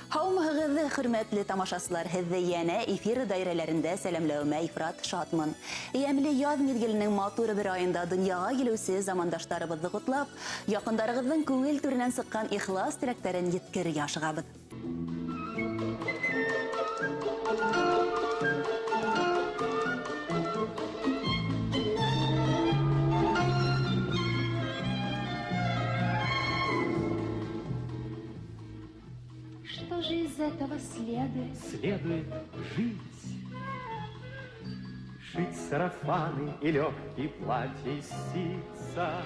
Һаумыһығыҙ, хөрмәтле тамашасылар, һеҙҙе йәнә эфир даирәләрендә сәләмләүемә ифрат шатмын. Йәмле яҙ миҙгеленең матур бер айында донъяға килеүсе замандаштарыбыҙҙы ҡотлап, яҡындарығыҙҙың күңел түренән сыҡҡан ихлас теләктәрен еткерергә ашығабыҙ. Что же из этого следует? Следует жить. Шить сарафаны и легкие платья из ситца.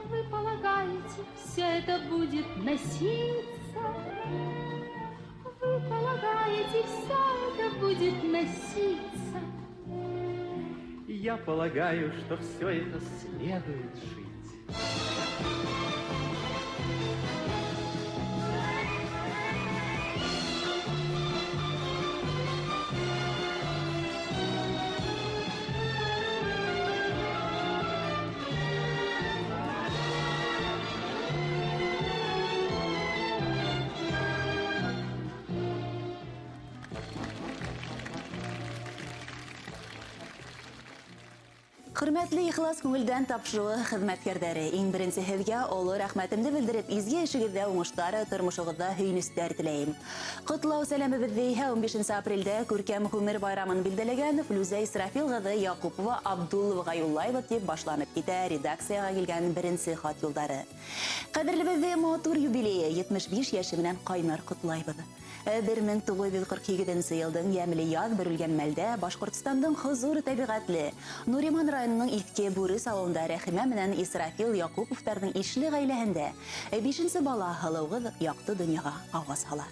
Вы полагаете, все это будет носиться? Вы полагаете, все это будет носиться? Я полагаю, что все это следует жить. Хөрмәтле ихлас күңелдән тапшырыуы хеҙмәткәрҙәре, иң беренсе һеҙгә оло рәхмәтемде белдереп, изге эшегеҙҙә уңыштар, тормошоғоҙҙа һөйөнөстәр теләйем. Ҡотлау сәләмебеҙҙе иһә 15 апрелдә күркәм ғүмер байрамын билдәләгән Флүзә Исрафил ҡыҙы Яҡупова Абдулловаға юллайбыҙ тип башланып китә редакцияға килгән беренсе хат юлдары. Ҡәҙерлебеҙҙе матур юбилейы 75 йәше менән ҡайнар ҡотлайбыҙ. 1948 йылдың йәмле яҙ бөрөлгән мәлдә Башҡортостандың хозур тәбиғәтле Нуриман районының Иҫке Бүрес ауылында Рәхимә менән Исрафил Яҡуповтарҙың ишле ғаиләһендә бишенсе бала һылыуғыҙ яҡты донъяға ауаз һала.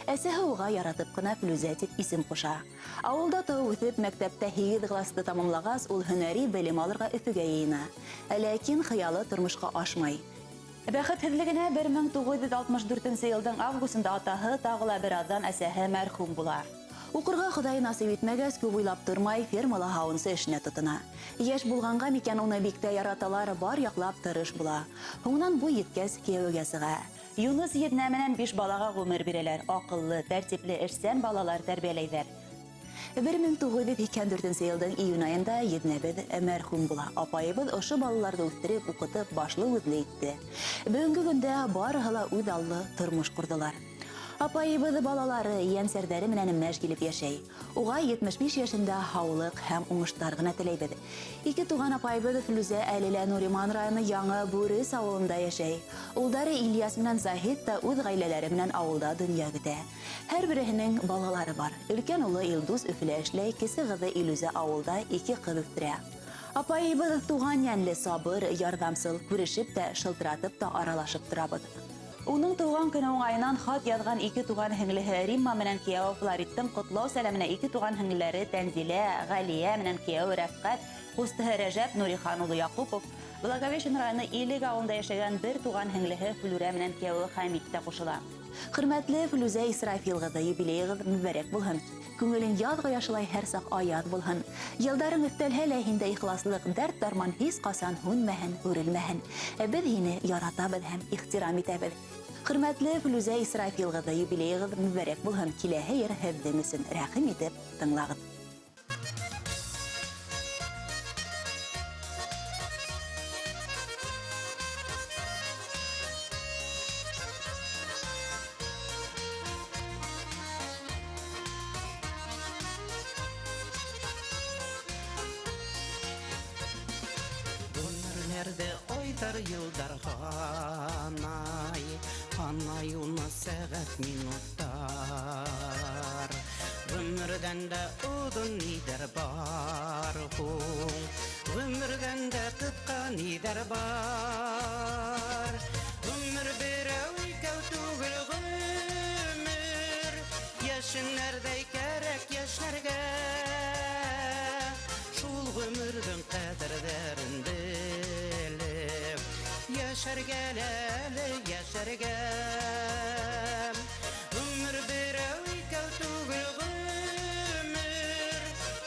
Әсәһе уға яратып ҡына Флүзә тип исем ҡуша. Ауылда тыуып үҫеп, мәктәптә 8 класты тамамлағас, ул һөнәри белем алырға Өфөгә йыйына. Ләкин хыялы тормошҡа ашмай. Бәхетһеҙлегенә 1964 йылдың августында атаһы, тағы ла бер аҙҙан әсәһе мәрхүм була. Уҡырға Хоҙай насип итмәгәс, күп уйлап тормай, фермала һауынсы эшенә тотона. Йәш булғанға микән уны бик тә яраталар, бар яҡлап тырыш була. Һуңынан буй еткәс кейәүгә сыға. Юныс еҙнә менән 5 балаға ғүмер бирәләр. Аҡыллы, тәртипле, эшсән балалар тәрбиәләйҙәр. 1984 йылдың июнь айында еҙнәбеҙ мәрхүм була. Апайыбыҙ ошо балаларҙы үҫтереп, уҡытып, башлы үҙле итте. Бөгөнгө көндә барыһы ла үҙ аллы тормош ҡорҙолар. Апайыбыҙ балалары, ейәнсәрҙәре менән мәж килеп йәшәй. Уға 75 йәшендә һаулыҡ һәм уңыштар ғына теләйбеҙ. Ике туған апайыбыҙ Флүзә әле лә Нуриман районы Яңы Бүрес ауылында йәшәй. Улдары Ильяс менән Заһид та үҙ ғаиләләре менән ауылда донъя көтә. Һәр береһенең балалары бар. Өлкән улы Илдус Өфөлә эшләй, кесе ҡыҙы Илүзә ауылда ике ҡыҙ үҫтерә. Апайыбыҙ туған йәнле, сабыр, ярҙамсыл, күрешеп тә, шылтыратып та аралашып торабыҙ. Уның тыуған көнө уңайынан хат яҙған ике туған һеңлеһе Римма менән кейәүе Флориттың ҡотлау сәләменә ике туған һеңлеләре Тәнзилә, Ғәлиә менән кейәүе Рәфҡәт, ҡустыһы Рәжәп Нурихан улы Яҡупов, Благовещен районы Илек ауылында йәшәгән бер туған һеңлеһе Флүрә менән кейәүе Хәмит тә ҡушыла. Хөрмәтле Флүзә Исрафил ҡыҙы, юбилейығыҙ мөбәрәк булһын. Күңелең яҙ ҡояшылай һәр саҡ аяҙ булһын. Йылдарың өҫтәлһә лә һиндә ихласлыҡ, дәрт дарман һис ҡасан һүнмәһен, үрелмәһен. Беҙ һине яратабыҙ һәм ихтирам итәбеҙ. Хөрмәтле Флүзә Исрафил ҡыҙы, юбилейығыҙ мөбәрәк булһын. Киләһе йыр һеҙҙең өсөн, рәхим итеп тыңлағыҙ. Ғүмерҙәрҙе айҙар, йылдар һанай, һанай уны сәғәт, минуттар. Ғүмерҙән дә оҙон ниҙәр бар һуң, ғүмерҙән дә ҡыҫҡа ниҙәр бар. Ғүмер берәү икәү түгел ғүмер, йәшенәрҙәй кәрәк йәшнәргә. Шул ғүмерҙең ҡәҙерҙәрен белеп, йәшәргә әле, йәшәргә. Ғүмер берәү икәү түгел ғүмер,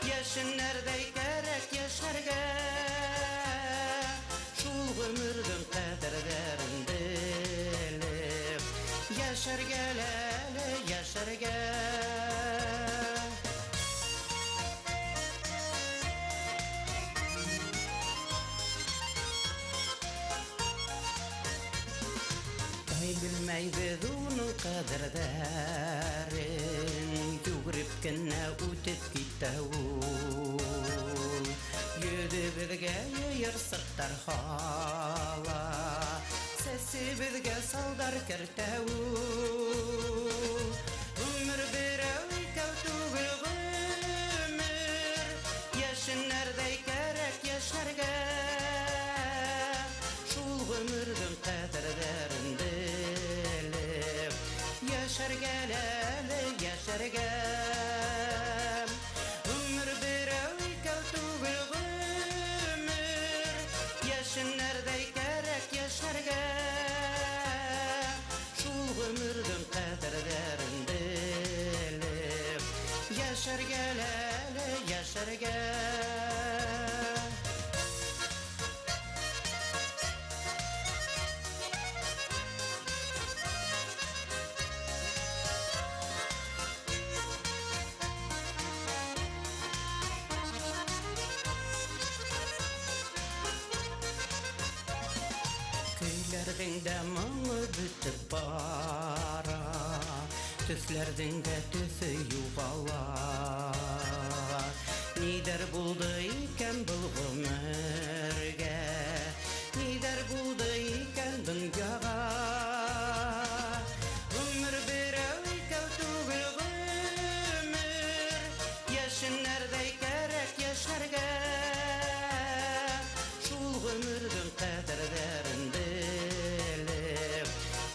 йәшенәрҙәй кәрәк йәшнәргә. Шул ғүмерҙең ҡәҙерҙәрен белеп, йәшәргә Яшәргә. Ай белмәйбеҙ уның ҡәҙерҙәрен, Йүгереп кенә үтеп китә ул. Йөҙөбөҙгә йыйырсыҡтар һала, Сәсебеҙгә салдар кәртә ул. Ғүмер берәү икәү түгел ғүмер, Йәшенәрҙәй кәрәк йәшәргә. Шул ғүмерҙең ҡәҙерҙәрен белеп, Йәшәргә әле, йәшәргә. Ғүмер берәү икәү түгел ғүмер, Йәшенәрҙәй кәрәк йәшәргә. Шул ғүмерҙең ҡәҙерҙәрен белеп, Йәшәргә әле, йәшәргә. Көйләрҙең дә моңо бөтөп бара, Төҫләрҙең дә төҫө юғала. Ниҙәр булды икән был ғүмергә, Ниҙәр булды икән донъяға? Ғүмер берәү икәү түгел ғүмер, Йәшенәрҙәй кәрәк йәшәргә. Шул ғүмерҙең ҡәҙерҙәрен белеп,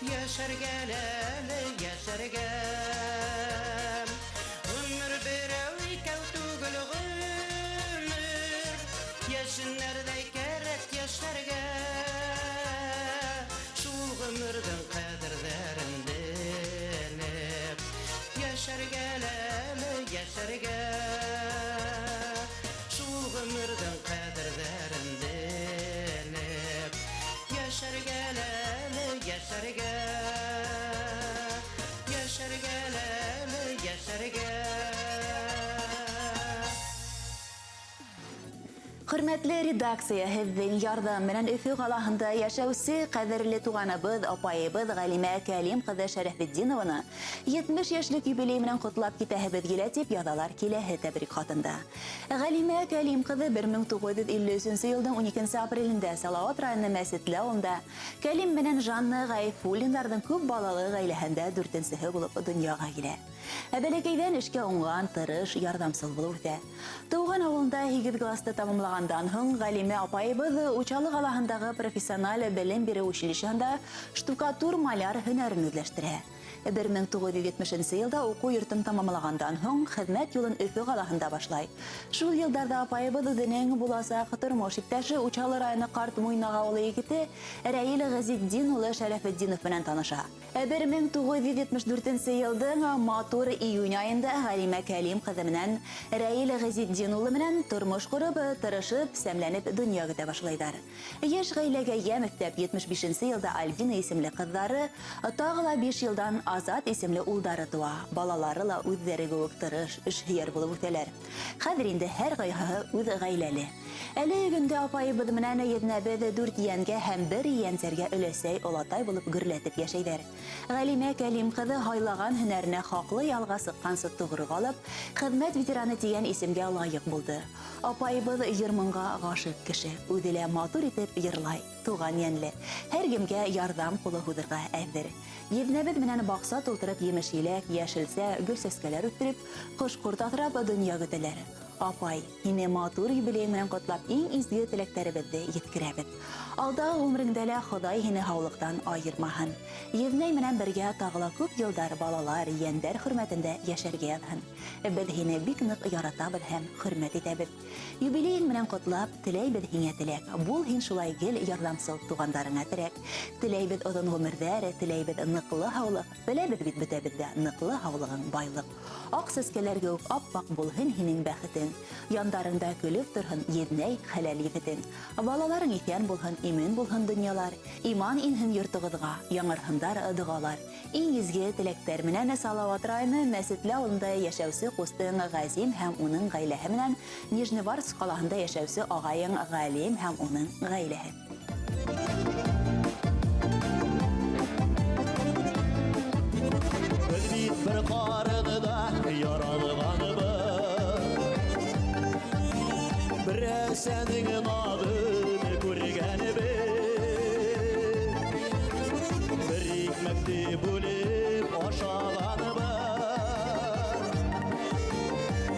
Йәшәргә әле, йәшәргә. Ғүмер берәү икәү түгел ғүмер, Йәшенәрҙәй кәрәк йәшәргә. Шул ғүмерҙең ҡәҙерҙәрен белеп, Йәшәргә әле, йәшәргә. Шул ғүмерҙең ҡәҙерҙәрен белеп, Йәшәргә әле, йәшәргә. Йәшәргә әле, йәшәргә. Хөрмәтле редакция, һеҙҙең ярҙам менән Өфө ҡалаһында йәшәүсе ҡәҙерле туғаныбыҙ, апайыбыҙ Ғәлимә Кәлим ҡыҙы Шәрәфетдинованы 70 йәшлек юбилей менән ҡотлап китәһебеҙ килә, тип яҙалар киләһе тәбрик хатында. Ғәлимә Кәлим ҡыҙы 1953 йылдың 12 апрелендә Салауат районы Мәсетле ауылында Кәлим менән Жанна Ғәйфуллиндарҙың күп балалы ғаиләһендә дүртенсеһе булып донъяға килә. Ә бәләкәйҙән эшкә уңған, тырыш, ярҙамсыл булып үҫә. Тыуған ауылында 8 класты тамамлағандан һуң Ғәлимә апайыбыҙ Учалы ҡалаһындағы профессиональ белем биреү училищеһында штукатур-маляр һөнәрен үҙләштерә. 1970 йылда уҡыу йортон тамамлағандан һуң хеҙмәт юлын Өфө ҡалаһында башлай. Шул йылдарҙа апайыбыҙ үҙенең буласаҡ тормош иптәше Учалы районы Ҡарт Муйнаҡ ауылы егете Рәил Ғәзетдин улы Шәрәфетдинов менән таныша. 1974 йылдың матур июнь айында Ғәлимә Кәлим ҡыҙы менән Рәил Ғәзетдин улы менән тормош ҡороп, тырышып, сәмләнеп донъя көтә башлайҙар. Йәш ғаиләгә йәм өҫтәп 75 йылда Альбина исемле ҡыҙҙары, тағы ла 5 йылдан Азат исемле улдары тыуа. Балалары ла үҙҙәре кеүек тырыш, эшһөйәр булып үҫәләр. Хәҙер инде һәр ҡайһыһы үҙ ғаиләле. Әле көндә апайыбыҙ менән еҙнәбеҙ 4 йәнгә һәм 1 йәнсәргә өләсәй, олатай булып гөрләтеп йәшәйҙәр. Ғәлимә Кәлим ҡыҙы һайлаған һөнәренә хаҡлы ялға сыҡҡансы тоғро ҡалып, хеҙмәт ветераны тигән исемгә лайыҡ булды. Апайыбыҙ йыр-моңға ғашиҡ кеше, үҙе лә матур итеп йырлай, туған йәнле. Һәр кемгә ярҙам ҡулы һуҙырға әҙер. Еҙнәбеҙ менән баҡса тултырып емеш-еләк, йәшелсә, гөл сәскәләр үҫтереп, ҡош-ҡорт аҫрап донъя көтәләр. Апай, һине матур юбилей менән ҡотлап, иң изге теләктәребеҙҙе еткерәбеҙ. Алдағы ғүмереңдә лә Хоҙай һине һаулыҡтан айырмаһын. Еҙнәй менән бергә тағы ла күп йылдар балалар, йәндәр хөрмәтендә йәшәргә яҙһын. Беҙ һине бик ныҡ яратабыҙ һәм хөрмәт итәбеҙ. Юбилейың менән ҡотлап, теләйбеҙ һиңә теләк. Бул һин шулай гел ярҙамсыл туғандарыңа терәк. Теләйбеҙ оҙон ғүмерҙәр, теләйбеҙ ныҡлы һаулыҡ. Беләбеҙ бит бөтәбеҙ ҙә ныҡлы һаулығың байлыҡ. Аҡ сәскәләргә үк аппаҡ булһын һинең бәхетең. Яндарыңда көлөп торһон еҙнәй хәләл ефетең. Балаларың иҫән булһын, имен булһын донъялар. Иман инһен йортоғоҙға, яңырһындар доғалар. Иң изге теләктәр менән Салауат районы Мәсетле ауылында йәшәүсе ҡустың Ғәзим һәм уның ғаиләһе менән Нижневартовск ҡалаһында йәшәүсе ағайың Ғәлим һәм уның ғаиләһе. Беҙ бит бер ҡарында яралғанбыҙ, бер әсәнең наҙын күргәнбеҙ, бер икмәкте бүлеп ашағанбыҙ,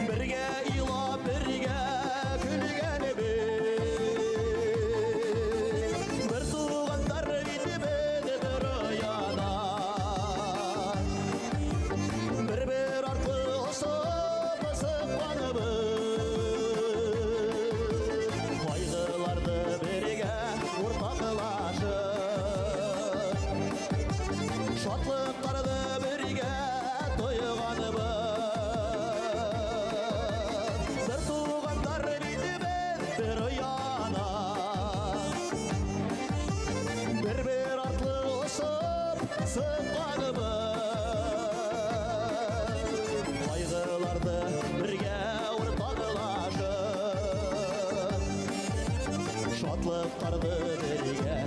бергә илап, бергә көлгәнбеҙ. Бер туғандар бит беҙ бер ояна, бер-бер артлы осоп сыҡҡанбыҙ. Ҡайғыларҙы бергә уртаҡлашып, шатлыҡтарҙы бергә тойғанбыҙ. Бер туғандар бит беҙ бер ояна, бер-бер артлы осоп сыҡҡанбыҙ. Ҡайғыларҙы бергә уртаҡлашып, шатлыҡтарҙы бергә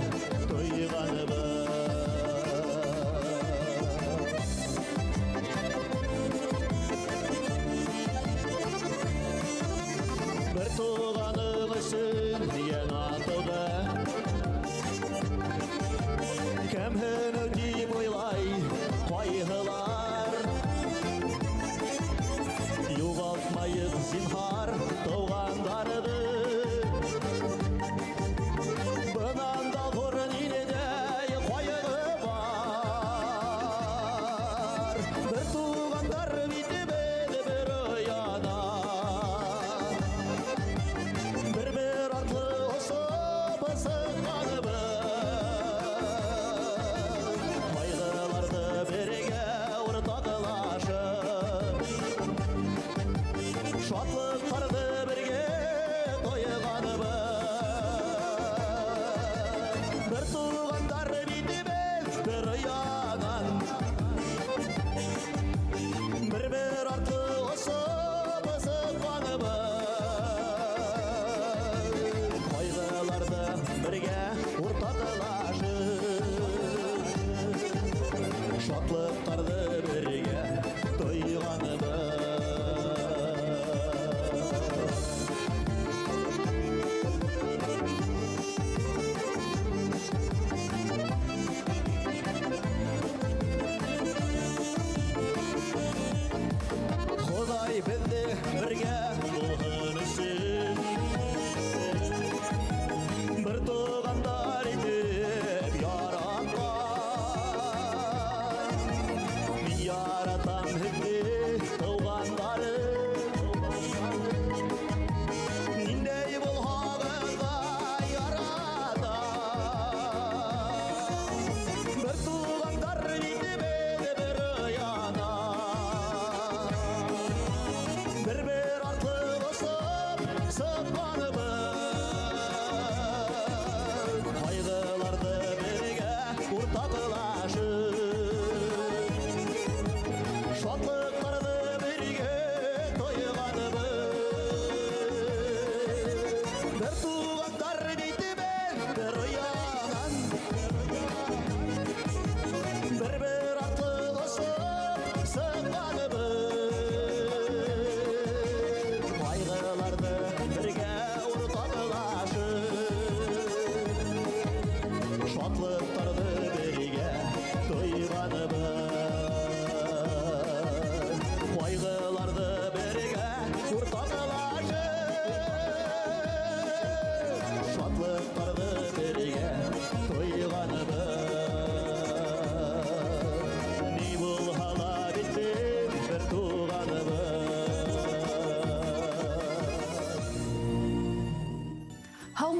тойғанбыҙ. Бер туғаның өсөн йән атыуҙы кәмһенеү тип уйлай ҡайһылар. Юғалтмайыҡ зинһар тыуғандарҙы, бынан да ҙур ниндәй ҡайғы бар. Бер туғандар бит беҙ бер ояна, бер-бер артлы осоп сыҡҡанбыҙ. Ҡайғыларҙы бергә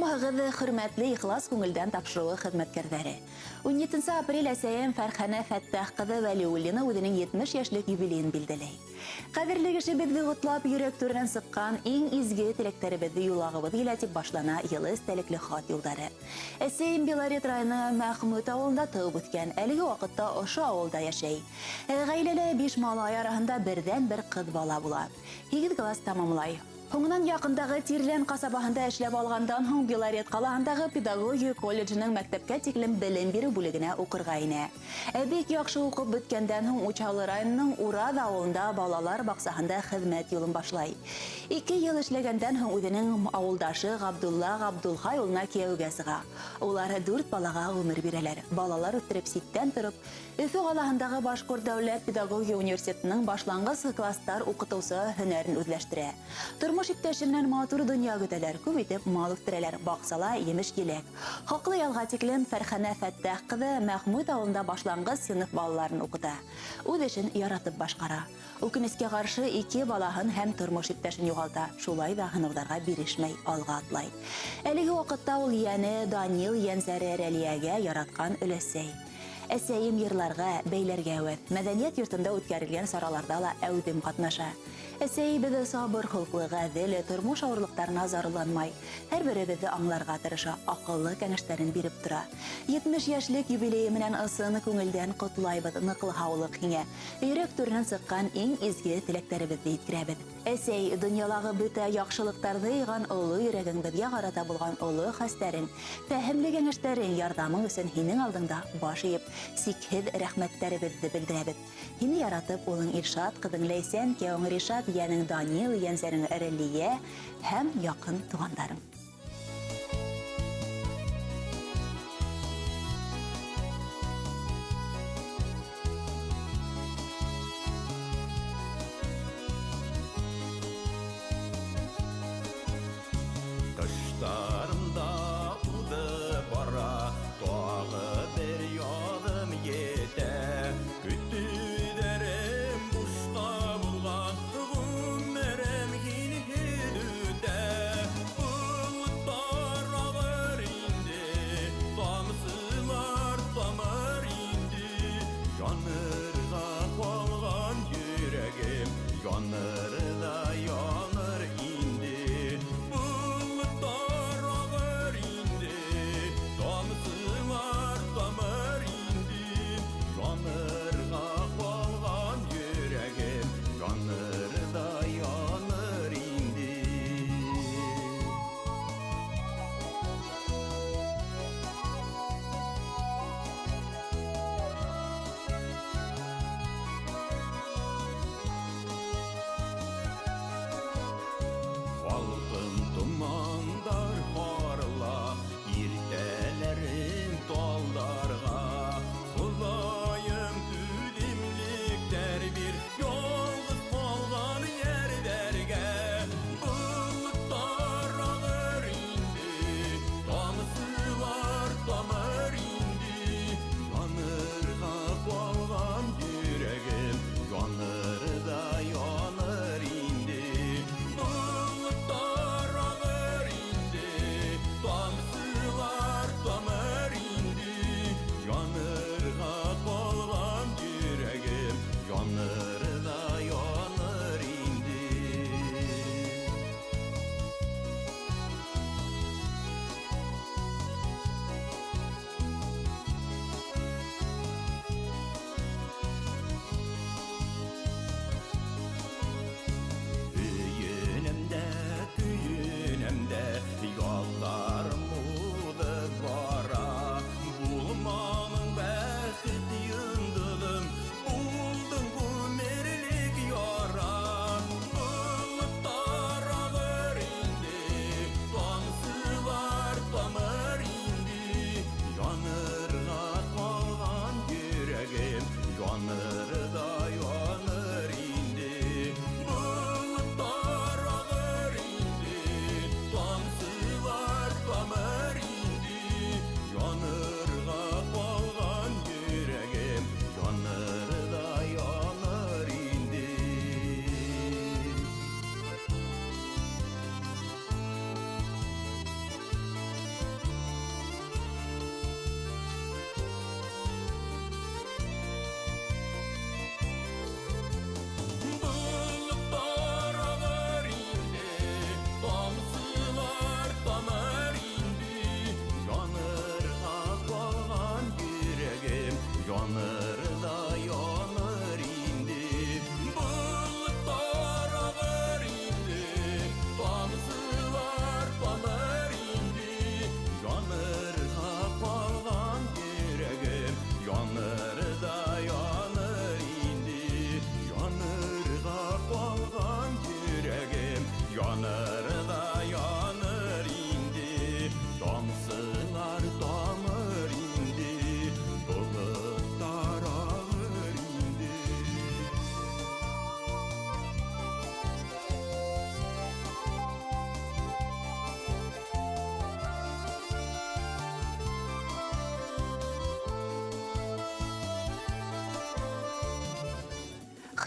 Һаумыһығыҙ, хөрмәтле Ихлас күңелдән тапшырыуы хеҙмәткәрҙәре. 17 апрель әсәйем Фәрхәнә Фәттәх ҡыҙы Вәлиуллина үҙенең 70 йәшлек юбилейын билдәләй. Ҡәҙерле кешебеҙҙе ҡотлап, йөрәк түренән сыҡҡан иң изге теләктәребеҙҙе юллағыбыҙ килә, тип башлана йылы эстәлекле хат юлдары. Әсәйем Белорет районы Мәхмүт ауылында тыуып үҫкән, әлеге ваҡытта ошо ауылда йәшәй. Ғаиләлә 5 малай араһында берҙән-бер ҡыҙ бала була. 8 класс тамамлай. Һуңынан яҡындағы Тирлән ҡасабаһында эшләп алғандан һуң Белорет ҡалаһындағы педагогия колледжының мәктәпкә тиклем белем биреү бүлегенә уҡырға инә. Бик яҡшы уҡып бөткәндән һуң Учалы районының Ураз ауылында балалар баҡсаһында хеҙмәт юлын башлай. 2 йыл эшләгәндән һуң үҙенең ауылдашы Ғабдулла Ғабдулхай улына кейәүгә сыға. Улар 4 балаға ғүмер бирәләр. Балалар үҫтереп ситтән тороп, Өфө ҡалаһындағы Башҡорт дәүләт педагогия университетының башланғыс класстар уҡытыусы һөнәрен үҙләштерә. Тормош иптәше менән матур донъя көтәләр, күп итеп мал үҫтерәләр, баҡсала емеш-еләк. Хаҡлы ялға тиклем Фәрхәнә Фәттәх ҡыҙы Мәхмүт ауылында башланғыс синыф балаларын уҡыта. Үҙ эшен яратып башҡара. Үкенескә ҡаршы 2 балаһын һәм тормош иптәшен юғалта. Шулай ҙа һынауҙарға бирешмәй, алға атлай. Әлеге ваҡытта ул йәне Данил Йәнсәре Рәлиәгә яратҡан өләсәй. Әсәйем йырларға, бәйләргә әүәҫ. Мәҙәниәт йортонда үткәрелгән сараларҙа ла әүҙем ҡатнаша. Әсәйебеҙ сабыр холҡло, ғәҙел, тормош ауырлыҡтарына зарланмай. Һәр беребеҙҙе аңларға тырыша, аҡыллы кәңәштәрен биреп тора. 70 йәшлек юбилейы менән ысын күңелдән ҡотлайбыҙ, ныҡлы һаулыҡ һиңә. Йөрәк түренән сыҡҡан иң изге теләктәребеҙҙе еткерәбеҙ. Әсәй, донъялағы бөтә яҡшылыҡтарҙы йыйған оло йөрәгең беҙгә ҡарата булған оло хәстәрең, фәһемле кәңәштәрең, ярҙамың өсөн һинең алдыңда баш эйеп, сикһеҙ рәхмәттәребеҙҙе белдерәбеҙ. Һине яратып, улың Илшат, ҡыҙың Ләйсән, кейәүең Ришат, йәнең Данил, йәнсәрең Рәлиә һәм яҡын туғандарың. Тыштарымда уҙы бара, тағы бер яҙым етә. Көтөүҙәрем бушҡа булған, ғүмерем һинһеҙ үтә. Болоттар ағыр инде, тамсылар тамыр инде. Янырға ҡалған йөрәгем, яныр ҙа яныр инде. Болоттар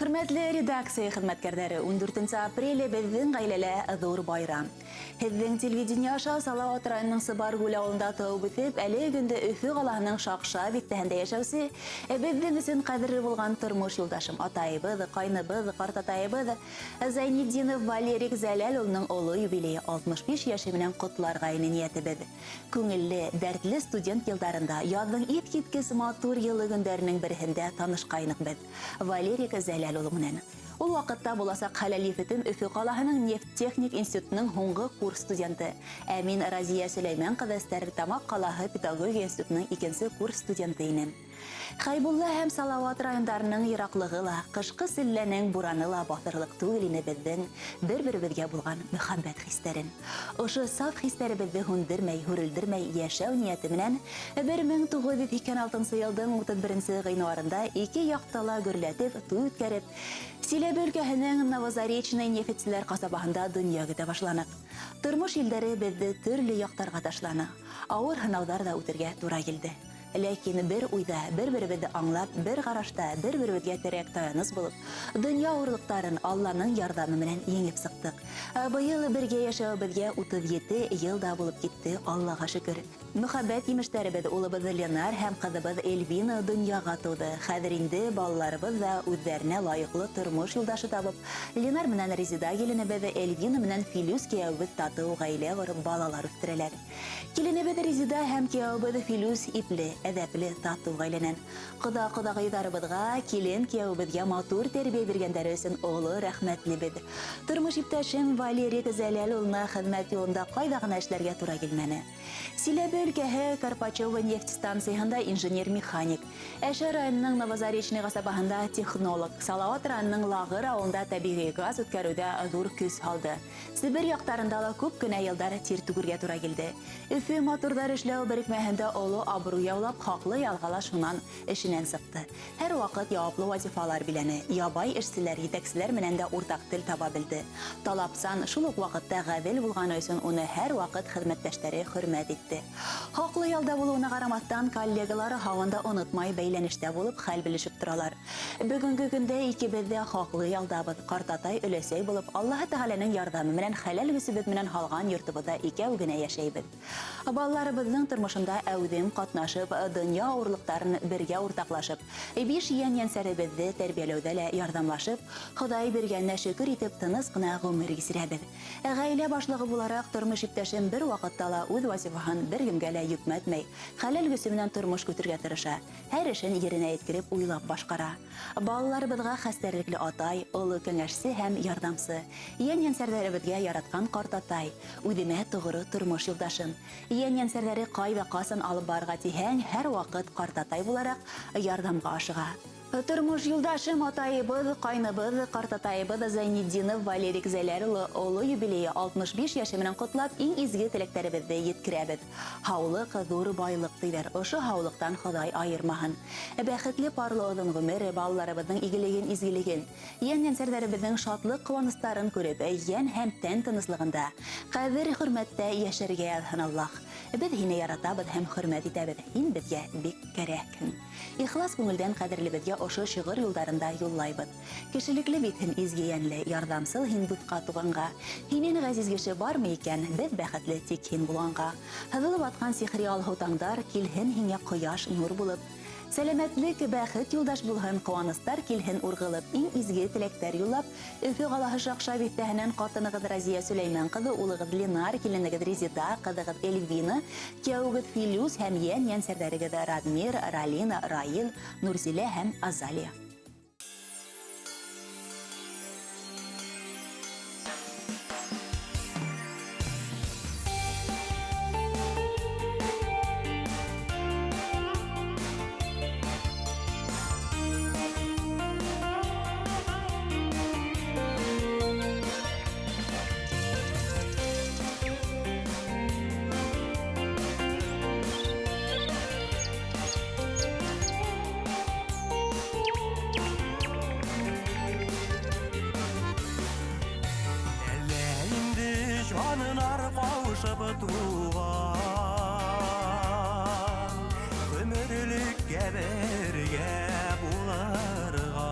Хөрмәтле редакция хеҙмәткәрҙәре, 14 апрель беҙҙең ғаиләлә ҙур байрам. Һеҙҙең телевидение аша Салауат районының Сыбаргүл ауылында тыуып үҫеп, әлеге көндә Өфө ҡалаһының Шаҡша биҫтәһендә йәшәүсе, беҙҙең өсөн ҡәҙерле булған тормош юлдашым, атайыбыҙ, ҡайныбыҙ, ҡартатайыбыҙ Зайнетдинов Валерик Зәләл улының оло юбилейы 65 йәше менән ҡотларға ине ниәтебеҙ. Күңелле, дәртле студент йылдарында яҙҙың иҫ киткес матур йылы көндәренең береһендә танышҡайныҡ беҙ Валерик Зәләл улы менән. Ул ваҡытта буласаҡ хәләл ефетем Өфө ҡалаһының нефть-техник институтының һуңғы курс студенты. Ә мин Разия Сөләймән ҡыҙы Стәрлетамаҡ ҡалаһы педагогия институтының икенсе курс студенты инем. Хәйбулла һәм Салауат райондарының йыраҡлығы ла, ҡышҡы селләнең бураны ла баҫырлыҡ түгел ине беҙҙең бер-беребеҙгә булған мөхәббәт хистәрен. Ошо саф хистәребеҙҙе һүндермәй, һүрелдермәй йәшәү ниәте менән 1986 йылдың 31 ғинуарында ике яҡта ла гөрләтеп туй үткәреп, Силәбе өлкәһенең Новозаречный нефтселәр ҡасабаһында донъя көтә башланыҡ. Тормош елдәре беҙҙе төрлө яҡтарға ташланы. Ауыр һынауҙар ҙа үтергә тура килде. Ләкин бер уйҙа, бер-беребеҙҙе аңлап, бер ҡарашта, бер-беребеҙгә терәк таяныс булып, донъя ауырлыҡтарын Алланың ярҙамы менән еңеп сыҡтыҡ. Быйыл бергә йәшәүебеҙгә 37 йыл да булып китте, Аллаға шөкөр. Мөхәббәт емештәребеҙ улыбыҙ Ленар һәм ҡыҙыбыҙ Эльвина донъяға тыуҙы. Хәҙер инде балаларыбыҙ ҙа үҙҙәренә лайыҡлы тормош юлдашы табып, Ленар менән Резида киленебеҙ, Эльвина менән Филүс кейәүебеҙ татыу ғаилә ҡороп балалар үҫтерәләр. Киленебеҙ Резида һәм кейәүебеҙ Филүс ипле, әҙәпле, татыу ғаиләнән. Ҡоҙа-ҡоҙағыйҙарыбыҙға, килен кейәүебеҙгә матур тәрбиә биргәндәре өсөн оло рәхмәтлебеҙ. Тормош иптәшем Валерий Зәләл улына хеҙмәт юлында ҡайҙа ғына эшләргә тура килмәне. Силәбе өлкәһе Карпачева нефть станцияһында инженер-механик, Әшә районының Новозаречный ҡасабаһында технолог, Салауат районының Лағыр ауылында тәбиғи газ үткәреүҙә ҙур көс һалды. Себер яҡтарында ла күп кенә йылдар тир түгергә тура килде. Өфө моторҙар эшләү берекмәһендә оло абруй яулап, хаҡлы ялға ла шунан эшенән сыҡты. Һәр ваҡыт яуаплы вазифалар биләне, ябай эшселәр, етәкселәр менән дә уртаҡ тел таба белде. Талапсан, шул уҡ ваҡытта ғәҙел булғаны өсөн уны һәр ваҡыт хеҙмәттәштәре хөрмәт итте. Хаҡлы ялда булыуына ҡарамаҫтан, коллегалары һаман да онотмай бәйләнештә булып хәл белешеп торалар. Бөгөнгө көндә икебеҙ ҙә хаҡлы ялдабыҙ. Ҡартатай өләсәй булып, Аллаһы Тәғәләнең ярҙамы менән хәләл көсөбөҙ менән һалған йортобоҙҙа икәү генә йәшәйбеҙ. Балаларыбыҙҙың тормошонда әүҙем ҡатнашып, донъя ауырлыҡтарын бергә уртаҡлашып, биш йән-йәнсәребеҙҙе тәрбиәләүҙә лә ярҙамлашып, Хоҙай биргәненә шөкөр итеп тыныс ҡына ғүмер кисерәбеҙ. Ғаилә башлығы булараҡ тормош иптәшем бер ваҡытта ла үҙ вазифаһын бер кемгә лә йөкмәтмәй, хәләл көсө менән тормош көтөргә тырыша, һәр эшен еренә еткереп уйлап башҡара. Балаларыбыҙға хәстәрлекле атай, оло кәңәшсе һәм ярҙамсы, йән-йәнсәрҙәребеҙгә яратҡан ҡартатай, үҙемә тоғро тормош юлдашым. Йән-йәнсәрҙәре ҡайҙа ҡасан алып барырға тиһәң, һәр ваҡыт ҡартатай булараҡ ярҙамға ашыға. Тормош юлдашым, атайыбыҙ, ҡайныбыҙ, ҡартатайыбыҙ Зайнетдинов Валерик Зәләр улы оло юбилейы 65 йәше менән ҡотлап, иң изге теләктәребеҙҙе еткерәбеҙ. Һаулыҡ ҙур байлыҡ тиҙәр. Ошо һаулыҡтан Хоҙай айырмаһын. Бәхетле парлы оҙон ғүмер, балаларыбыҙҙың игелеген, изгелеген, йән-йәнсәрҙәребеҙҙең шатлыҡ ҡыуаныстарын күреп, йән һәм тән тыныслығында ҡәҙер хөрмәттә йәшәргә яҙһын Аллаһ. Беҙ һине яратабыҙ һәм хөрмәт итәбеҙ. Һин беҙгә бик кәрәкһең. Ихлас күңелдән ҡәҙерлебеҙгә ошо шиғыр юлдарында юллайбыҙ. Кешелекле бит һин, изге йәнле, ярҙамсыл һин дуҫҡа, туғанға. Һинән ғәзиз кеше бармы икән, беҙ бәхетле тик һин булғанға. Һыҙылып атҡан сихри алһыу таңдар килһен һиңә ҡояш нур булып. Сәләмәтлек, бәхет юлдаш булһын, ҡыуаныстар килһен урғылып, иң изге теләктәр юллап, Өфө ҡалаһы Шаҡша биҫтәһенән ҡатынығыҙ Разия Сөләймән ҡыҙы, улығыҙ Ленар, киленегеҙ Резида, ҡыҙығыҙ Эльвина, кейәүегеҙ Филүс һәм йән-йәнсәрҙәрегеҙ Радмир, Ралина, Раил, Нурзилә һәм Азалия. Туған ғүмерлеккә бергә булырға.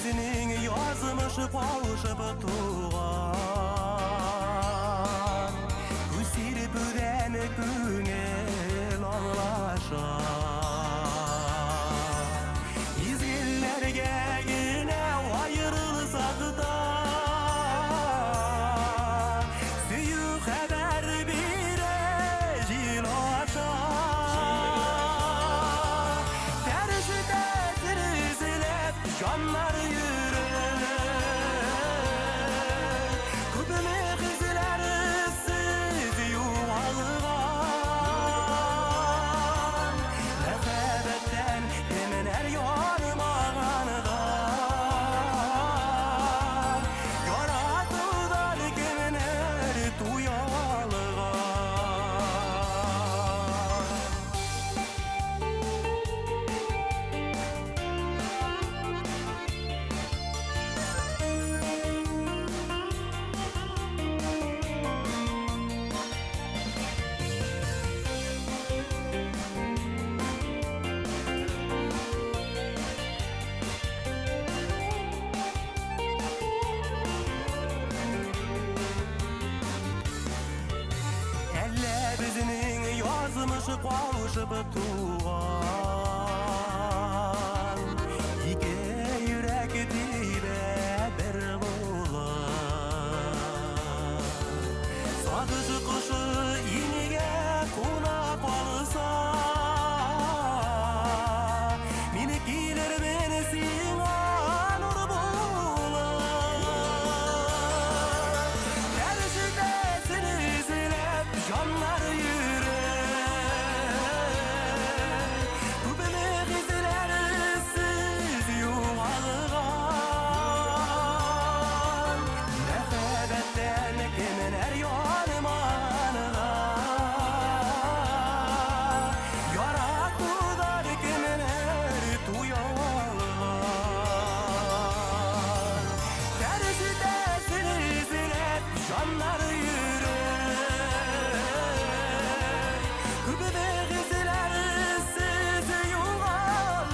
безнең язмыш кавышып туган? Күз сирпүдән күңел аңлаша. Мизгелләргә генә аерылсак та, сөю хәбәр бирә җил аша. Фәрештәсен эзләп җаннар йөри. Күпме хисләр эзсез югалган. Мәхәббәттән кемнәр янмаган да, Яратудан кемнәр туя алган. Әллә безнең язмыш кавышып туган? Ике йөрәк тибә бер булып. Сагыш кошы иңгә куна калса, Мин килермен сиңа нур булып. Фәрештәсен эзләп җаннар йөри. Күпме хисләр эзсез югалган. Мәхәббәттән кемнәр янмаган да, Яратудан кемнәр туя алган. Фәрештәсен эзләп җаннар йөри. Күпме хисләр эзсез югалган.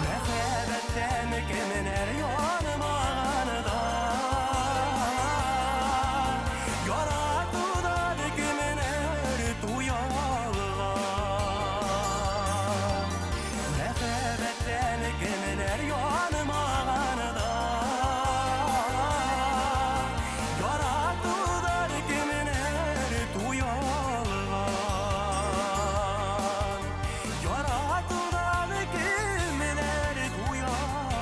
Мәхәббәттән кемнәр янмаган да, Яратудан кемнәр туя алган. Мәхәббәттән кемнәр янмаган да, Яратудан кемнәр туя алган. Яратудан кемнәр туя алган.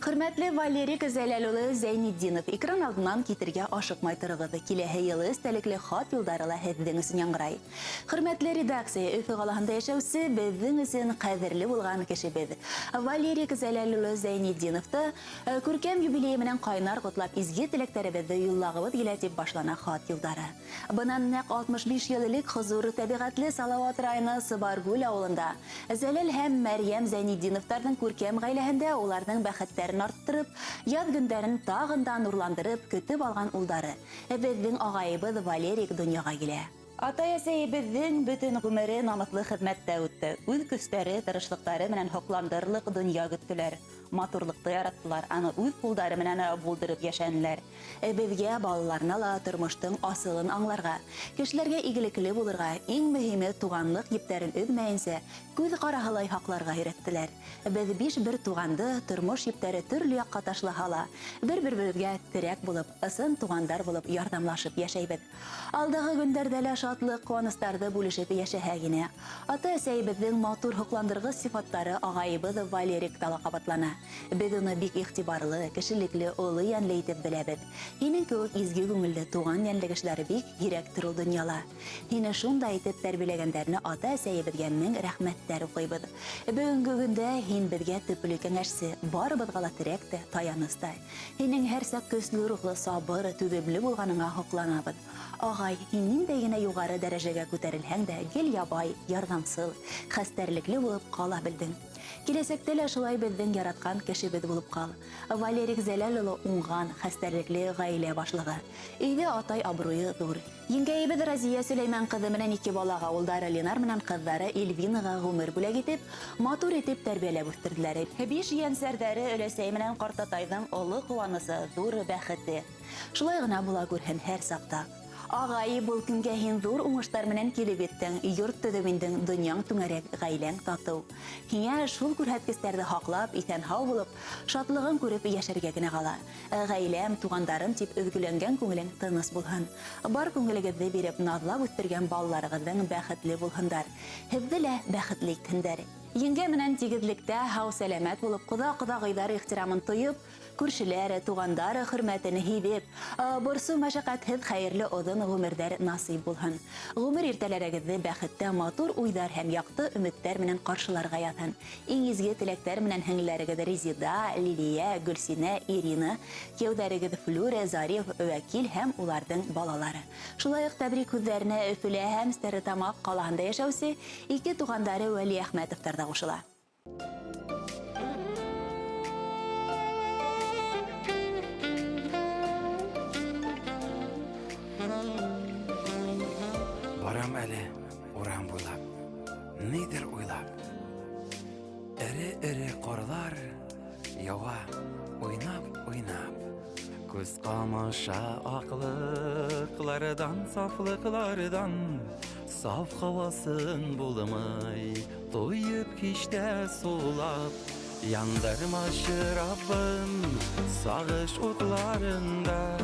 Хөрмәтле Валерий Зәләл улы Зәйнетдинов, экран алдынан китергә ашыкмай торығыҙ. Киләһе йылы эстәлекле хат юлдары ла һеҙҙең өсөн яңғырай. Хөрмәтле редакция, Өфө ҡалаһында йәшәүсе беҙҙең өсөн ҡәҙерле булған кешебеҙ. Валерий Зәләл улы Зәйнетдиновты күркәм юбилейы менән ҡайнар ҡотлап изге теләктәребеҙҙе юллағыбыҙ килә тип башлана хат юлдары. Бынан нәҡ 65 йыл элек хозур тәбиғәтле Салауат районы Сыбаргүл ауылында Зәләл һәм Мәрйәм Зәйнетдиновтарҙың күркәм ғаиләһендә уларҙың бәхеттәрен арттырып, яҙ көндәрен тағын да нурландырып көтөп алған улдары беҙҙең ағайыбыҙ Валерик донъяға килә. Атай-әсәйебеҙҙең бөтөн ғүмере намыҫлы хеҙмәттә үтте. Үҙ көстәре, тырышлыҡтары менән һоҡландырырлыҡ донъя көттөләр. Матурлыҡты яраттылар, аны үҙ ҡулдары менән булдырып йәшәнеләр. Беҙгә, балаларына ла тормоштоң асылын аңларға, кешеләргә игелекле булырға, иң мөһиме туғанлыҡ ептәрен өҙмәйенсә, күҙ ҡараһылай һаҡларға өйрәттеләр. Беҙ биш бер туғанды тормош ептәре төрлө яҡҡа ташлаһа ла, бер-беребеҙгә терәк булып, ысын туғандар булып ярҙамлашып йәшәйбеҙ. Алдағы көндәрҙә лә шатлыҡ, ҡыуаныстарҙы бүлешеп йәшәһә генә. Ата-әсәйебеҙҙең матур һоҡландырғыс сифаттары ағайыбыҙ Валерикта ла ҡабатлана. Беҙ уны бик иғтибарлы, кешелекле, оло йәнле итеп беләбеҙ. Һинең кеүек изге күңелле, туған йәнле кешеләр бик һирәктер ул донъяла. Һине шундай итеп тәрбиәләгәндәренә ата-әсәйебеҙгә мең рәхмәттәр уҡыйбыҙ. Бөгөнгө көндә һин беҙгә төплө кәңәшсе, барыбыҙға ла терәк тә, таяныс та. Һинең һәр саҡ көслө рухлы, сабыр, түҙемле булғаныңа һоҡланабыҙ. Ағай, һин ниндәй генә юғары дәрәжәгә күтәрелһәң дә, гел ябай, ярҙамсыл, хәстәрлекле булып ҡала белдең. Киләсәктә лә шулай беҙҙең яратҡан кешебеҙ булып ҡал. Валерик Зәләл улы уңған, хәстәрлекле ғаилә башлығы. Өйҙә атай абруйы ҙур. Еңгәйебеҙ Разия Сөләймән ҡыҙы менән ике балаға, улдары Ленар менән ҡыҙҙары Эльвинаға ғүмер бүләк итеп, матур итеп тәрбиәләп үҫтерҙеләр. Биш ейәнсәрҙәре өләсәй менән ҡартатайҙың оло ҡыуанысы, ҙур бәхете. Шулай ғына була күрһен һәр саҡта. Ағай, был көнгә һин ҙур уңыштар менән килеп еттең, йорт төҙөп индең, донъяң түңәрәк, ғаиләң татыу. Һиңә шул күрһәткестәрҙе һаҡлап, иҫән-һау булып, шатлығын күреп йәшәргә генә ҡала. Ғаиләм, туғандарым тип өҙгөләнгән күңелең тыныс булһын. Бар күңелегеҙҙе биреп, наҙлап үҫтергән балаларығыҙҙың бәхетле булһындар. Һеҙҙе лә бәхетле итһендәр. Еңгә менән тигеҙлектә һау-сәләмәт булып, ҡоҙа-ҡоҙағыйҙар ихтирамын тойоп, күршеләре, туғандары хөрмәтен һиҙеп, борсоу мәшәҡәтһеҙ хәйерле оҙон ғүмерҙәр насыйп булһын. Ғүмер иртәләрегеҙҙе бәхеттә матур уйҙар һәм яҡты өмөттәр менән ҡаршыларға яҙһын. Иң изге теләктәр менән һеңлеләрегеҙ Резида, Лилия, Гөлсинә, Ирина, кейәүҙәрегеҙ Флюрә, Зариф, Вәкил һәм уларҙың балалары. Шулай уҡ тәбрик һүҙҙәренә Өфөлә һәм Стәрлетамаҡ ҡалаһында йәшәүсе ике туғандары Вәлиәхмәтовтар ҙа ҡушыла. Барам әле урам буйлап, нидер уйлап. Эре-эре ҡарлар яуа уйнап-уйнап. Күз ҡамаша аҡлыҡларҙан, сафлыҡларҙан, саф һауасын булмай, туйып һис тә сулап. Яндырмашы Раббым сағыш утларында,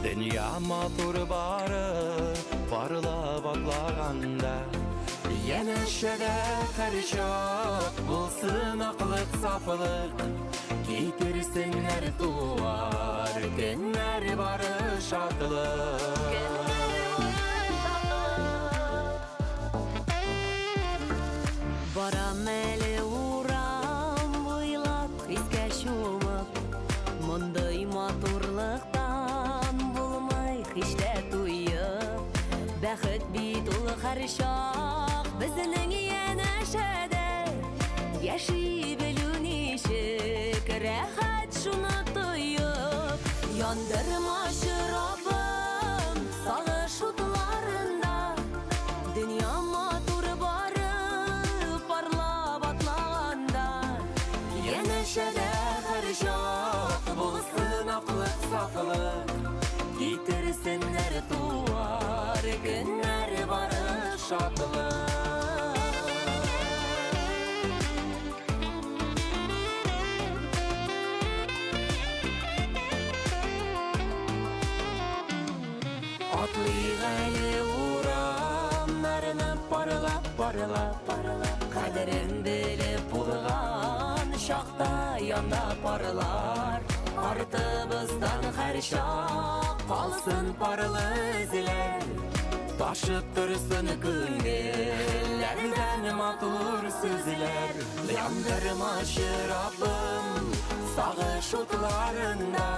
донъя матур бары парлап атлағанда. Йәнәшәдә һәр чак булсын аҡлыҡ, сафлыҡ, китерсеннәр туар көннәр бары шатлыҡ. Барам әле урам буйлап, хискә чумып, мондый матурлыҡтан булмай һис тә туйып. Бәхет бит ул һәр чак безнең янәшәдә, яши белү ничек рәхәт шуны тоеп. Яндырмашы Раббым сагыш утларында, дөнья матур бары парлап атлаганда. Йәнәшәдә һәр чак булсын аҡлыҡ, сафлыҡ, китерсеннәр туар көннәр бары шатлык. Атлыйк әле урамнарны парлап, парлап, парлап, кадерен белеп булган чакта янда парлар. Артыбыздан һәр чак калсын парлы эзләр, ташып торсын күңелләрдән матур сүзләр. Яндырмашы Раббым сагыш утларында,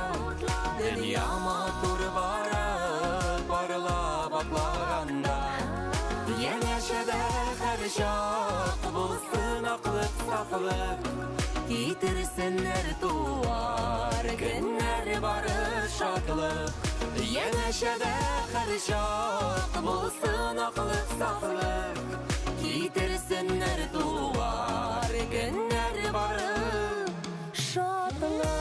дөнья матур бара парлап атлаганда. Йәнәшәдә һәр чак булсын аҡлыҡ, сафлыҡ, китерсеннәр туар көннәр бары шатлык. Йәнәшәдә һәр чак булсын аҡлыҡ, сафлык, китерсеннәр туар көннәр бары шатлык.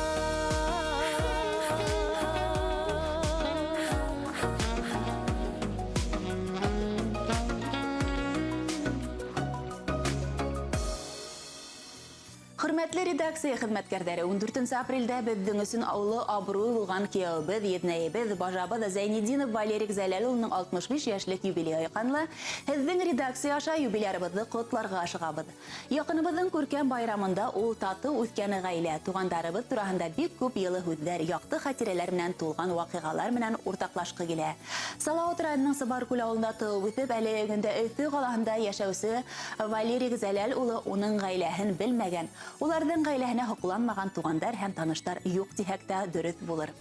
Хөрмәтле редакция хеҙмәткәрҙәре, 14 апрелдә беҙҙең өсөн оло абруй булған кейәүебеҙ, еҙнәйебеҙ, бажабыҙ Зәйнетдинов Валерик Зәләл улының 65 йәшлек юбилейы ҡанлы һеҙҙең редакция аша юбилярыбыҙҙы ҡотларға ашығабыҙ. Яҡыныбыҙҙың күркәм байрамында ул татыу үҫкән ғаилә, туғандарыбыҙ тураһында бик күп йылы һүҙҙәр, яҡты хәтирәләр менән тулған ваҡиғалар менән уртаҡлашҡы килә. Салауат районының Сыбаркүл ауылында тыуып үҫеп, әле көндә Өфө ҡалаһында йәшәүсе Валерик Зәләл улы уның ғаиләһен белмәгән, уларҙың ғаиләһенә һоҡланмаған туғандар һәм таныштар юҡ тиһәк тә дөрөҫ булыр.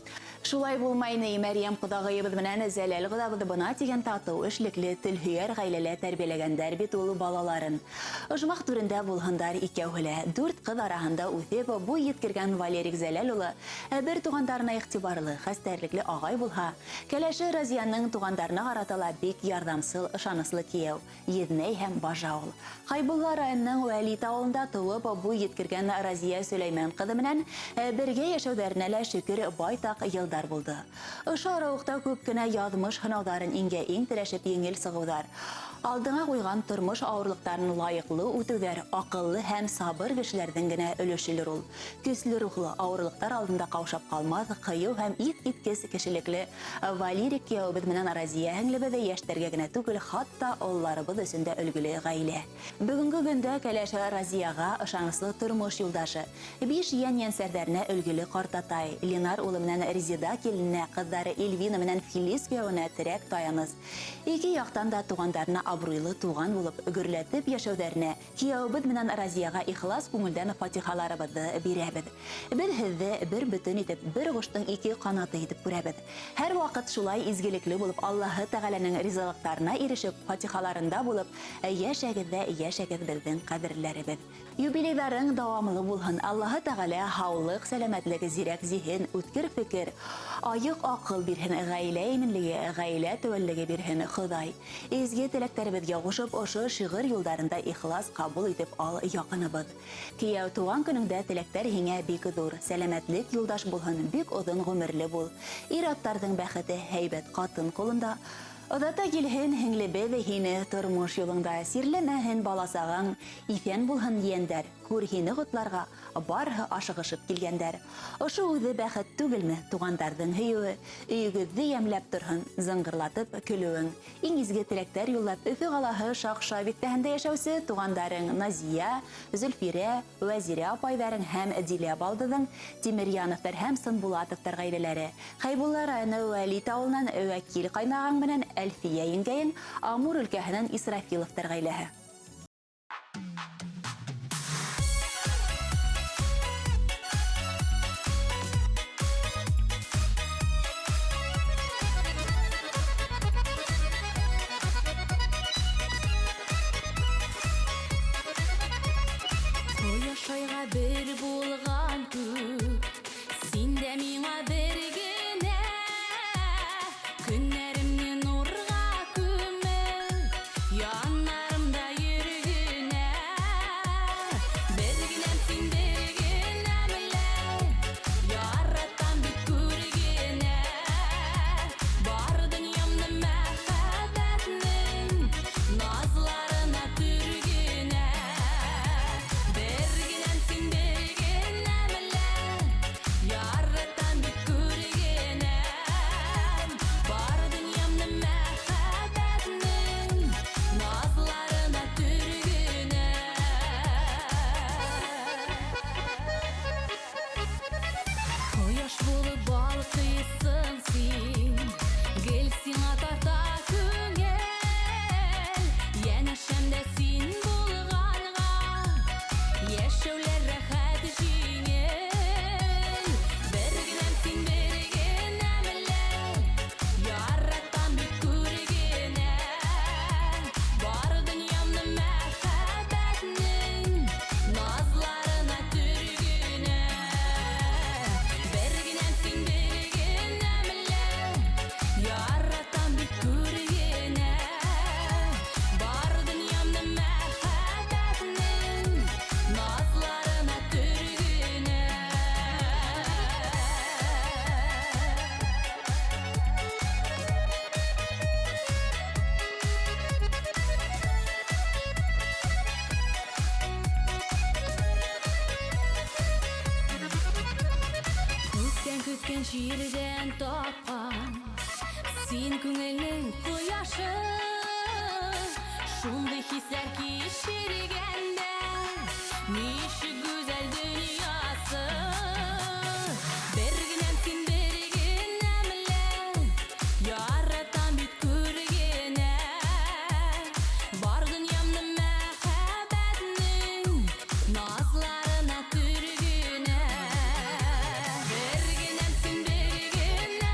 Шулай булмай ни, Мәрйәм ҡоҙағыйыбыҙ менән Зәләл ҡоҙабыҙ бына тигән татыу, эшлекле, телһөйәр ғаиләлә тәрбиәләгәндәр бит ул балаларын. Ожмах түрендә булһындар икәүһе лә. Дүрт ҡыҙ араһында үҫеп, буй еткергән Валерик Зәләл улы бер туғандарына иғтибарлы, хәстәрлекле ағай булһа, кәләше Разияның туғандарына ҡарата ла бик ярҙамсыл, ышаныслы кейәү, еҙнәй һәм бажа ул. Хәйбулла районының Вәлит ауылында тыуып, буй еткергән Разия Сөләймән ҡыҙы менән бергә йәшәүҙәренә лә шөкөр байтаҡ йылдар булды. Ошо арауыҡта күп кенә яҙмыш һынауҙарын иңгә иң терәшеп еңел сығыуҙар, алдыңа ҡуйған тормош ауырлыҡтарын лайыҡлы үтеүҙәр аҡыллы һәм сабыр кешеләрҙең генә өлөшөлөр ул. Көслө рухлы, ауырлыҡтар алдында ҡаушап ҡалмаҫ, ҡыйыу һәм иҫ киткес кешелекле Валерик кейәүебеҙ менән Разия һеңлебеҙ йәштәргә генә түгел, хатта ололарыбыҙ өсөн дә өлгөлө ғаилә. Бөгөнгө көндә кәләше Разияға ышаныслы тормош юлдашы, биш йән йәнсәрҙәренә өлгөлө ҡартатай, Ленар улы менән Резеда килененә, ҡыҙҙары Эльвина менән Филис кейәүенә терәк таяныс. Ике яҡтан да туғандарына абруйлы туған булып гөрләтеп йәшәүҙәренә кейәүебеҙ менән Разияға ихлас күңелдән фатихаларыбыҙҙы бирәбеҙ. Беҙ һеҙҙе бер бөтөн итеп, бер ҡоштоң ике ҡанаты итеп күрәбеҙ. Һәр ваҡыт шулай изгелекле булып, Аллаһы Тәғәләнең ризалыҡтарына ирешеп, фатихаларында булып, йәшәгеҙ ҙә йәшәгеҙ беҙҙең ҡәҙерләребеҙ. Юбилейҙарың дауамлы булһын. Аллаһы Тәғәлә һаулыҡ, сәләмәтлек, зирәк зиһен, үткер фекер, айыҡ аҡыл бирһен, ғаилә именлеге, ғаилә теүәллеге бирһен Хоҙай. Изге теләктәребеҙгә ҡушып, ошо шиғыр юлдарында ихлас ҡабул итеп ал яҡыныбыҙ. Кейәү, тыуған көнөңдә теләктәр һиңә бик ҙур, сәләмәтлек юлдаш булһын, бик оҙон ғүмерле бул. Ир-аттарҙың бәхете һәйбәт ҡатын ҡулында. Оҙата килһен һеңлебеҙ һине тормош юлыңда, сирләмәһен баласағың, иҫән булһын ейәндәр, күр һине ҡотларға барыһы ашығышып килгәндәр. Ошо үҙе бәхет түгелме, туғандарҙың һөйөүе, өйөгөҙҙө йәмләп торһон, зыңғырлатып көлөүең. Иң изге теләктәр юллап Өфө ҡалаһы Шаҡша биҫтәһендә йәшәүсе туғандарың Назия, Зөлфирә, Вәзирә апайҙарың һәм Дилә балдыҙың, Тимерьяновтар һәм Сынбулатовтар ғаиләләре, Хәйбулла районы Вәлит ауылынан Вәкил ҡайнағаң менән Әлфиә еңгәйең, Амур өлкәһенән Исрафиловтар ғаиләһе. Ҡояш айға бер булған күк, син дә миңа бер генә. Көннәремне нурға күмеп, яннарымда йөргенә. Бер генәм син, бер генәм лә, яратам бит күргенә. Бар донъямны мәхәббәтнең назларына төргенә. Бер генәм син, бер генәм лә, яратам бит күргенә. Бар донъямны мәхәббәтнең назларына төргенә. Ҡояш булып балҡыйсың син, гел сиңа тарта күңел. Янәшәмдә син булғанға, йәшәүләр рәхәт җиңел. Бер генәм син, бер генәм лә, яратам бит күргенә. Бар донъямны мәхәббәтнең назларына төргенә. Бер генәм син, бер генәм лә, яратам бит күргенә. Бар донъямны мәхәббәтнең назларына төргенә. Күптән көткән җирдән тапкан син күңелнең кояшы. Шундый хисләр кичергәндә, ничек гүзәл дөньясы. Бер генәм син, бер генәм лә, яратам бит күргенә. Бар дөньямны мәхәббәтнең назларына төргенә. Бер генәм син, бер генәм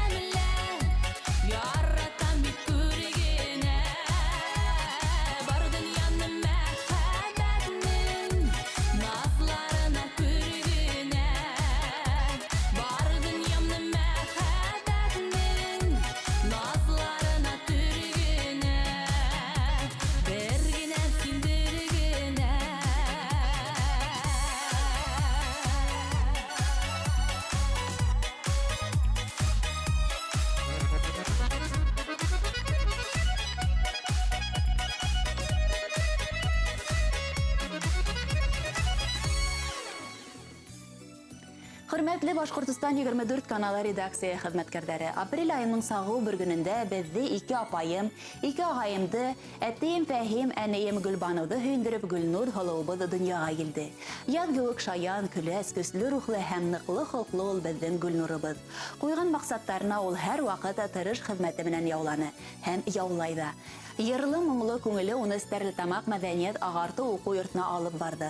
Хөрмәтле Башҡортостан 24 каналы редакция хеҙмәткәрҙәре, апрель айының сағыу бер көнөндә беҙҙе ике апайым, ике ағайымды, әтейем Фәһим, әнейем Гөлбаныуҙы һөйөндөрөп Гөлнур һылыуыбыҙ донъяға килде. Яҙ кеүек шаян, көләс, көслө рухлы һәм ныҡлы холҡло ул беҙҙең Гөлнурыбыҙ. Ҡуйған маҡсаттарына ул һәр ваҡыт тырыш хеҙмәте менән яуланы һәм яулай ҙа. Йырлы моңло күңеле уны Стәрлетамаҡ мәҙәниәт ағартыу уҡыу йортона алып барҙы.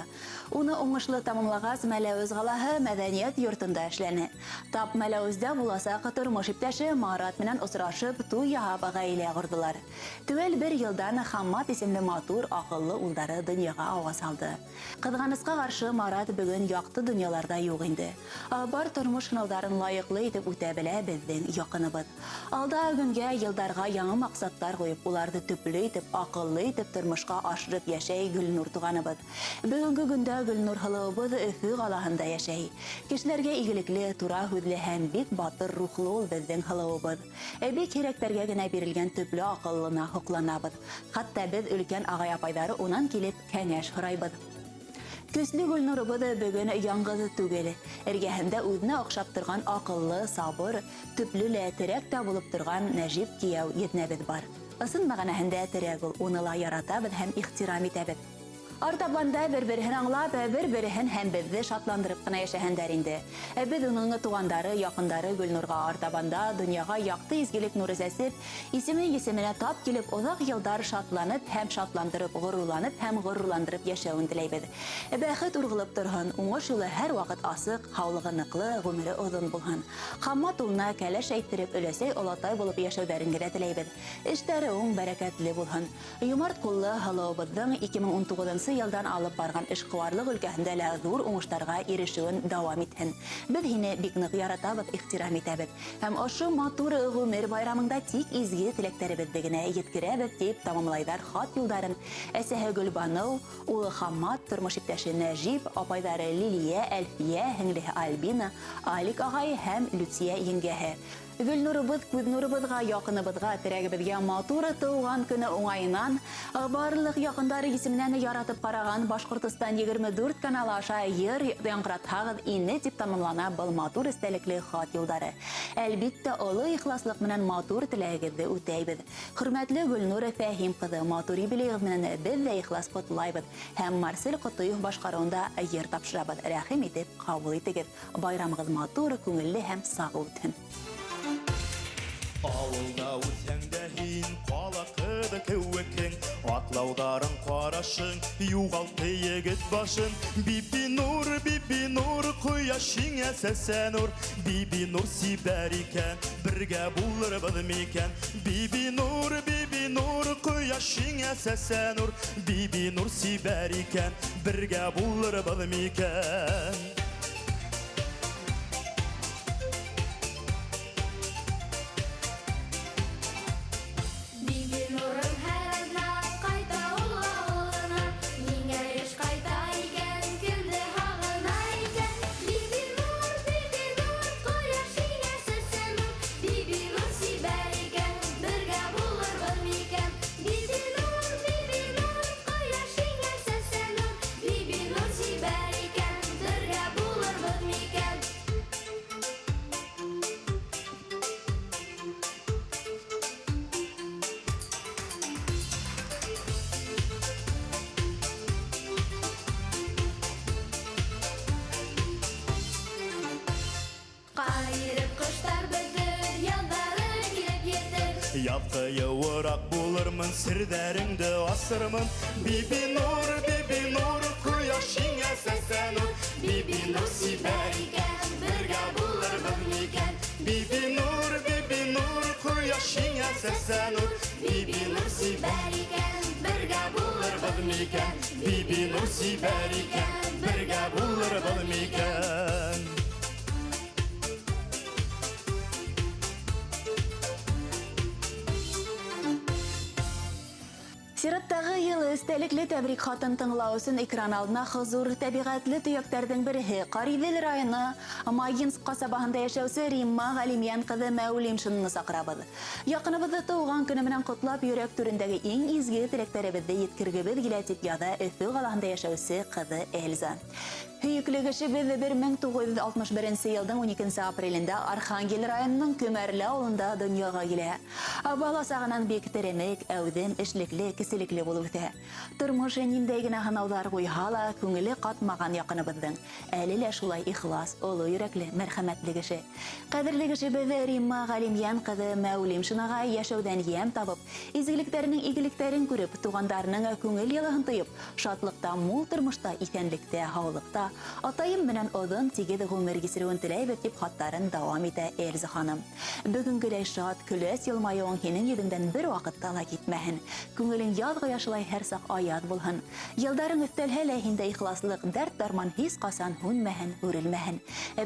Уны уңышлы тамамлағас, Мәләүез ҡалаһы мәҙәниәт йортонда эшләне. Тап Мәләүездә буласаҡ тормош иптәше Марат менән осрашып, туй яһап ғаилә ҡорҙолар. Теүәл бер йылдан Хаммат исемле матур, аҡыллы улдары донъяға ауаз һалды. Ҡыҙғанысҡа ҡаршы, Марат бөгөн яҡты донъяларҙа юҡ инде. Бар тормош һынауҙарын лайыҡлы итеп үтә белә беҙҙең яҡыныбыҙ. Алда көнгә, йылдарға яңы маҡсаттар ҡуйып, уларҙы төплө итеп, аҡыллы итеп тормошҡа ашырып йәшәй Гөлнур туғаныбыҙ. Бөгөнгө көндә Гөлнур һылыуыбыҙ Өфө ҡалаһында йәшәй. Кешеләргә игелекле, тура һүҙле һәм бик батыр рухлы ул беҙҙең һылыуыбыҙ. Бик һирәктәргә генә бирелгән төплө аҡыллына һоҡланабыҙ. Хатта беҙ өлкән ағай-апайҙары унан килеп кәңәш һорайбыҙ. Көслө Гөлнурыбыҙ бөгөн яңғыҙ түгел. Эргәһендә үҙенә оҡшап торған аҡыллы, сабыр, төплө лә терәк тә булып торған Нәжип кейәү еҙнәбеҙ бар. Ысын мәғәнәһендә терәк ул, уны ла яратабыҙ һәм ихтирам итәбеҙ. Артабанда бер-береһен аңлап, бер-береһен һәм беҙҙе шатландырып ҡына йәшәһендәр инде. Беҙ уның туғандары, яҡындары Гөлнурға артабанда донъяға яҡты изгелек нуры сәсеп, исеме есеменә тап килеп, оҙаҡ йылдар шатланып һәм шатландырып, ғорурланып һәм ғорурландырып йәшәүен теләйбеҙ. Бәхет урғылып торһон, уңыш юлы һәр ваҡыт асыҡ, һаулығы ныҡлы, ғүмере оҙон булһын. Хаммат улына кәләш әйттереп, өләсәй олатай булып йәшәүҙәрен генә теләйбеҙ. Эштәре уң, бәрәкәтле булһын. Йомарт ҡуллы һылыуыбыҙҙың 2019 йылдан алып барған эшҡыуарлыҡ өлкәһендә лә ҙур уңыштарға ирешеүен дауам итһен. Беҙ һине бик ныҡ яратабыҙ, ихтирам итәбеҙ. Һәм ошо матур ғүмер байрамыңда тик изге теләктәребеҙҙе генә еткерәбеҙ, тип тамамлайҙар хат юлдарын әсәһе Гөлбаныу, улы Хаммат, тормош иптәше Нәжип, апайҙары Лилиә, Әлфиә, һеңлеһе Альбина, Алик ағай һәм Люция еңгәһе. Гөлнурыбыҙ күҙ нурыбыҙға, яҡыныбыҙға, терәгебеҙгә матур тыуған көнө уңайынан барлыҡ яҡындары исеменән яратып ҡараған Башҡортостан 24 каналы аша йыр яңғыратһағыҙ ине, тип тамамлана был матур эстәлекле хат юлдары. Әлбиттә, оло ихласлыҡ менән матур теләгегеҙҙе үтәйбеҙ. Хөрмәтле Гөлнур Фәһим ҡыҙы, матур юбилейығыҙ менән беҙ ҙә ихлас ҡотлайбыҙ һәм Марсель Ҡотоев башҡарыуында йыр тапшырабыҙ. Рәхим итеп ҡабул итегеҙ. Байрамығыҙ матур, күңелле һәм сағыу үтһен. Ауылда үҫһәң дә һин ҡала ҡыҙы кеүекһең, атлауҙарың ҡарашың юғалтты егет башын. Бибинур, Бибинур, ҡояш һиңә сәсә нур. Бибинур сибәр икән, бергә булырбыҙ микән? Бибинур, Бибинур, ҡояш һиңә сәсә нур. Бибинур сибәр икән, бергә булырбыҙ микән? Бибинурым һәр аҙна ҡайта ул ауылына, ниңә йыш ҡайта икән, кемде һағына икән? Бибинур, Бибинур, ҡояш һиңә сәсә нур. Бибинур сибәр икән, бергә булырбыҙ микән? Бибинур, Бибинур, ҡояш һиңә сәсә нур. Бибинур сибәр икән, бергә булырбыҙ микән? Ҡар иреп ҡыштар бөтөр, яҙҙары килеп етер. Яҙғы йыуыраҡ булырмын, серҙәреңде асырмын. Бибинур, Бибинур, ҡояш һиңә сәсә нур. Бибинур сибәр икән, бергә булырбыҙ микән? Бибинур, Бибинур, ҡояш һиңә сәсә нур. Бибинур сибәр икән, бергә булырбыҙ микән? Бибинур сибәр икән, бергә булырбыҙ микән? Сираттағы йылы эстәлекле тәбрик хатын тыңлау өсөн экран алдына хозур тәбиғәтле төйәктәрҙең береһе Ҡариҙел районы Майинск ҡасабаһында йәшәүсе Римма Ғәлимйән ҡыҙы Мәүлимшинаны саҡырабыҙ. Яҡыныбыҙҙы тыуған көнө менән ҡотлап, йөрәк түрендәге иң изге теләктәребеҙҙе еткергебеҙ килә, тип яҙа Өфө ҡалаһында йәшәүсе ҡыҙы Эльза. Һөйөклө кешебеҙ 1961 йылдың 12 апрелендә Архангел районының Көмәрле ауылында донъяға килә. Бала сағынан бик теремек, әүҙем, эшлекле, кеселекле булып үҫә. Тормош ниндәй генә һынауҙар ҡуйһа ла, күңеле ҡатмаған яҡыныбыҙҙың. Әле лә шулай ихлас, оло йөрәкле, мәрхәмәтле кеше. Ҡәҙерле кешебеҙ Римма Ғәлимйән ҡыҙы Мәүлимшинаға йәшәүҙән йәм табып, изгелектәренең игелектәрен күреп, туғандарының күңел йылыһын тойоп, шатлыҡта, мул тормошта, иҫәнлектә, һаулыҡта атайым менән оҙон тигеҙ ғүмер кисереүен теләйбеҙ, тип хаттарын дауам итә Эльза ханым. Бөгөнгөләй шат, көләс йылмайыуың һинең йөҙөңдән бер ваҡытта ла китмәһен. Күңелең яҙ ҡояшылай һәр саҡ аяҙ булһын. Йылдарың өҫтәлһә лә һиндә ихласлыҡ, дәрт дарман һис ҡасан һүнмәһен, үрелмәһен.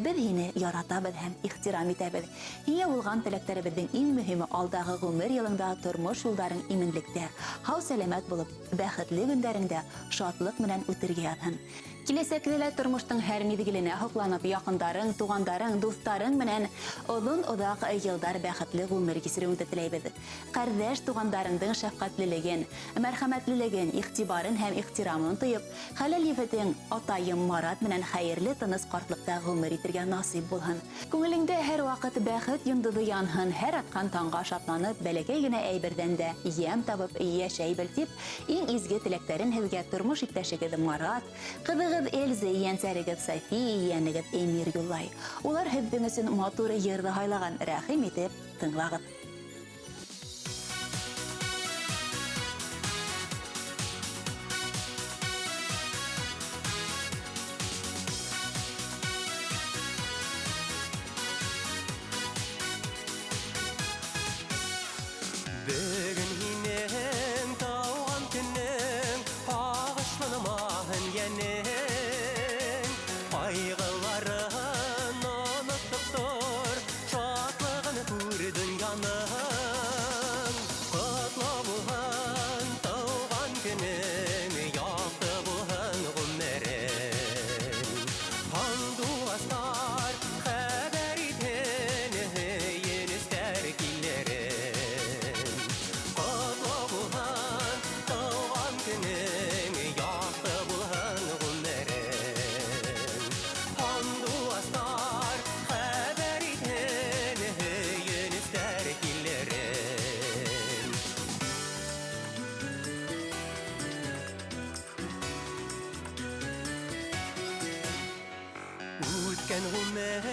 Беҙ һине яратабыҙ һәм ихтирам итәбеҙ. Һиңә булған теләктәребеҙҙең иң мөһиме алдағы ғүмер йылыңда тормош юлдарың именлектә, һау-сәләмәт булып, бәхетле көндәреңдә шатлыҡ менән үтергә яҙһын. Киләсәктә лә тормоштоң һәр миҙгеленә һоҡланып, яҡындарың, туғандарың, дуҫтарың менән оҙон-оҙаҡ йылдар бәхетле ғүмер кисереүеңде теләйбеҙ. Ҡәрҙәш туғандарыңдың шәфҡәтлелеген, мәрхәмәтлелеген, иғтибарын һәм ихтирамын тойоп, хәләл ефетең атайым Марат менән хәйерле тыныс ҡартлыҡта ғүмер итергә насип булһын. Күңелеңдә һәр ваҡыт бәхет йондоҙо янһын, һәр атҡан таңға шатланып, бәләкәй генә әйберҙән дә йәм табып йәшәй бел, тип иң изге теләктәрен һеҙгә тормош иптәшегеҙ Марат, ҡыҙығыҙ Эльза, ейәнсәрегеҙ София, ейәнегеҙ Эмир юллай. Улар һеҙҙең өсөн матур йырҙы һайлаған, рәхим итеп тыңлағыҙ. Бөгөн һинең тыуған көнөң, һағышланмаһын йәнең. Ҡайғыларын онотоп тор, шатлығын күр донъяның. Ҡотло булһын тыуған көнөң, яҡты булһын ғүмерең. Һандуғастар хәбәр итһен, һөйөнөстәр килерен. Ҡотло булһын тыуған көнөң, яҡты булһын ғүмерең. Һандуғастар хәбәр итһен, һөйөнөстәр килерен. Үткән ғүмер,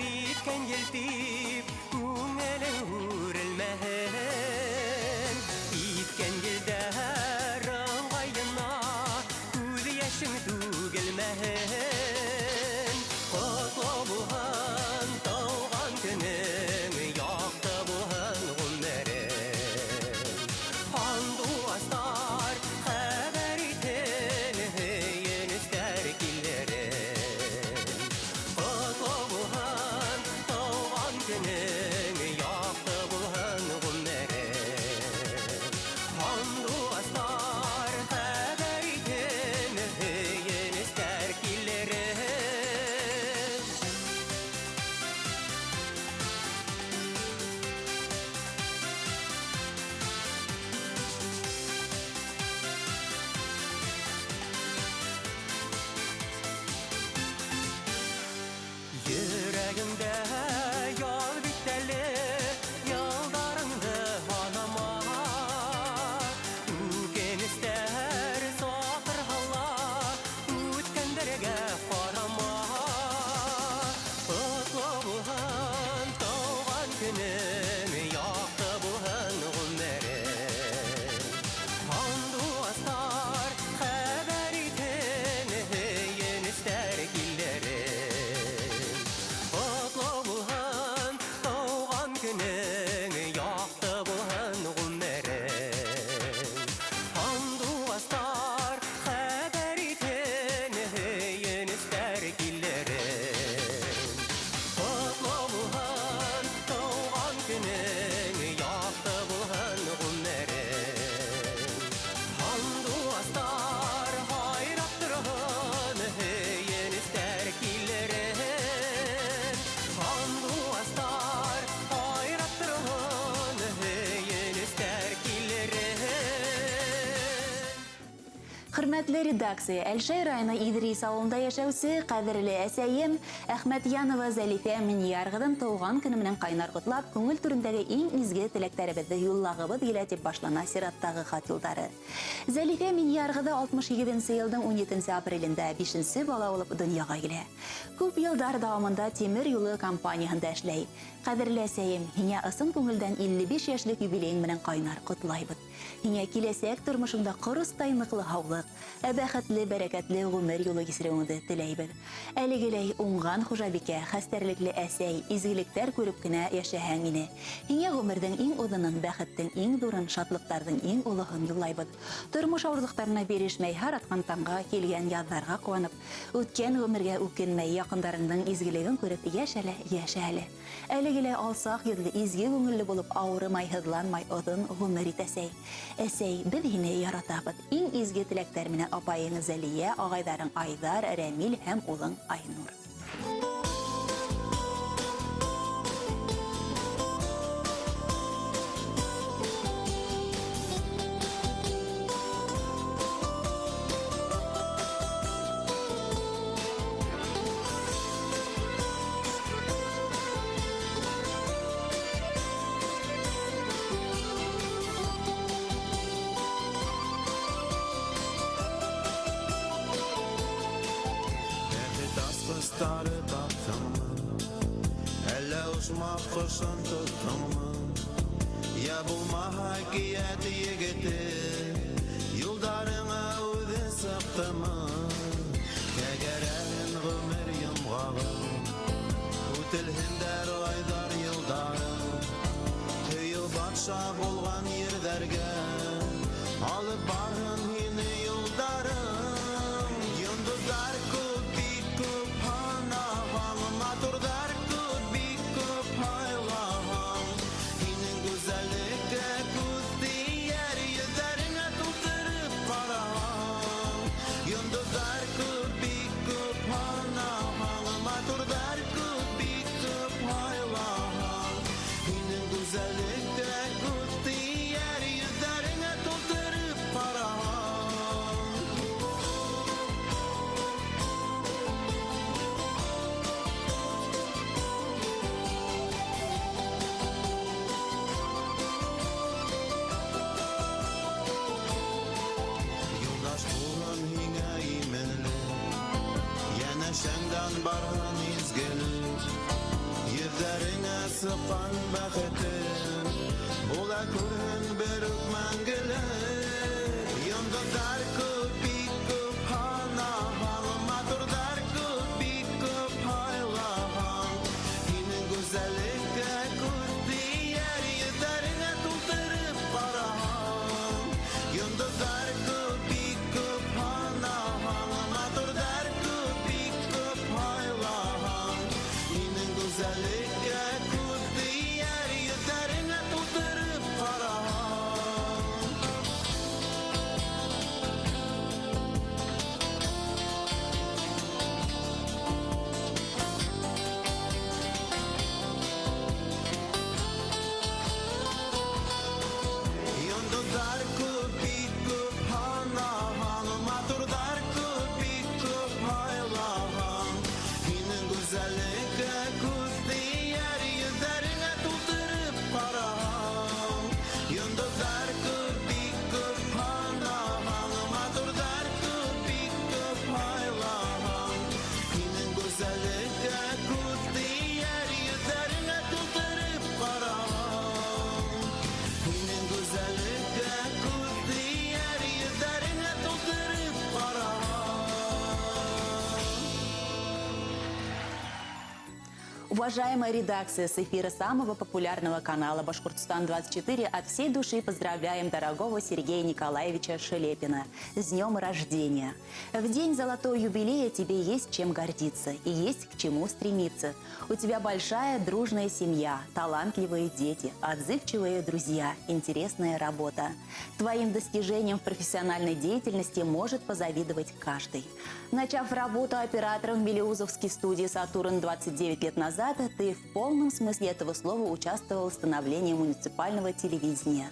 иткән ел тип, күңелең үрелмәһен. Иткән елдәр ыңғайына күҙ йәшең түгелмәһен. Ҡотло булһын тыуған көнөң, яҡты булһын ғүмерең. Һандуғастар хәбәр итһен, һөйөнөстәр килерен. Ҡотло булһын тыуған көнөң, Хөрмәтле редакция, Әлшәй районы Иҙрис ауылында йәшәүсе ҡәҙерле әсәйем Әхмәтйәнова Зәлифә Минйар ҡыҙын тыуған көнө менән ҡайнар ҡотлап, күңел түрендәге иң изге теләктәребеҙҙе юллағыбыҙ килә, тип башлана сираттағы хат юлдары. Зәлифә Минйар ҡыҙы 68 йылдың 17 апрелендә 5 бала булып донъяға килә. Күп йылдар дауамында тимер юлы компанияһында эшләй. Ҡәҙерле әсәйем, һиңә ысын күңелдән 55 йәшлек юбилейың менән ҡайнар ҡотлайбыҙ. Һиңә киләсәк тормошоңда ҡоростай ныҡлы һаулыҡ, ә бәхетле, бәрәкәтле ғүмер юлы кисереүеңде теләйбеҙ. Әлегеләй уңған хужабикә, хәстәрлекле әсәй, изгелектәр күреп кенә йәшәһәң ине. Һиңә ғүмерҙең иң оҙонон, бәхеттең иң ҙурын, шатлыҡтарҙың иң олоһон юллайбыҙ. Тормош ауырлыҡтарына бирешмәй, һәр атҡан таңға, килгән яҙҙарға ҡыуанып, үткән ғүмергә үкенмәй, яҡындарыңдың изгелеген күреп йәшә лә, йәшә әле. Әлеге лә алсаҡ йөҙлө, изге күңелле булып, ауырымай, һыҙланмай оҙон ғүмер ит, әсәй. Әсәй, беҙ һине яратабыҙ. Иң изге теләктәр менән апайың Зәлиә, ағайҙарың Айҙар, Рәмил һәм улың Айнур. Бәхет асҡыстары таптыңмы? Әллә ожмах ҡошон тоттоңмо? Йә булмаһа әкиәт егете юлдарыңа үҙе сыҡтымы? Тәгәрәһен ғүмер йомғағы, үтелһендәр айҙар йылдары. Һөйөү батша булған ерҙәргә алып барһын һине юлдарың. Йондоҙҙар күп, бик күп һанаһаң, матурҙар күп, бик күп һайлаһаң. Һинең гүзәллеккә күҙ тейәр, йөҙҙәреңә тултырып ҡараһаң. Йондоҙҙар күп, бик күп һанаһаң, матурҙар күп, бик күп һайлаһаң. Һинең гүзәллеккә күҙ тейәр, йөҙҙәреңә тултырып ҡараһаң. Юлдаш булһын һиңә именлек, йәнәшәңдән барһын изгелек. Йөҙҙәреңә сыҡҡан бәхетең була күрһен бер үк мәңгелек. Йондоҙҙар күп, бик күп һанаһаң, матурҙар күп, бик күп һайлаһаң. Һинең гүзәллеккә күҙ тейәр, йөҙҙәреңә тултырып ҡараһаң. Йондоҙҙар күп, бик күп һанаһаң, матурҙар күп, бик күп һайлаһаң. Һинең гүзәллеккә күҙ тейәр, йөҙҙәреңә тултырып ҡараһаң. Йондоҙҙар күп, бик күп һанаһаң, матурҙар күп, бик күп һайлаһаң. Һинең гүзәллеккә күҙ тейәр, йөҙҙәреңә тултырып ҡараһаң. Йондоҙҙар күп, бик күп һанаһаң, матурҙар күп, бик күп һайлаһаң. Һинең гүзәллеккә күҙ тейәр, йөҙҙәреңә тултырып ҡараһаң. Һинең гүзәллеккә күҙ тейәр, йөҙҙәреңә тултырып ҡараһаң. Уважаемая редакция, с эфира самого популярного канала «Башкортостан-24» от всей души поздравляем дорогого Сергея Николаевича Шелепина с днем рождения. В день золотого юбилея тебе есть чем гордиться и есть к чему стремиться. У тебя большая дружная семья, талантливые дети, отзывчивые друзья, интересная работа. Твоим достижениям в профессиональной деятельности может позавидовать каждый. Начав работу оператором в Мелеузовской студии «Сатурн» 29 лет назад, ты в полном смысле этого слова участвовал в становлении муниципального телевидения.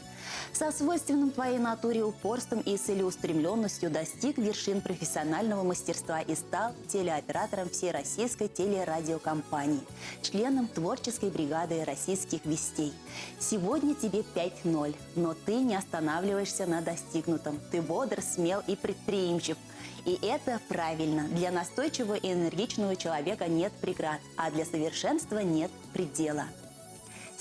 Со свойственным твоей натуре упорством и целеустремленностью достиг вершин профессионального мастерства и стал телеоператором Всероссийской телерадиокомпании, членом творческой бригады российских вестей. Сегодня тебе 5-0, но ты не останавливаешься на достигнутом. Ты бодр, смел и предприимчив. И это правильно. Для настойчивого и энергичного человека нет преград, а для совершенства нет предела.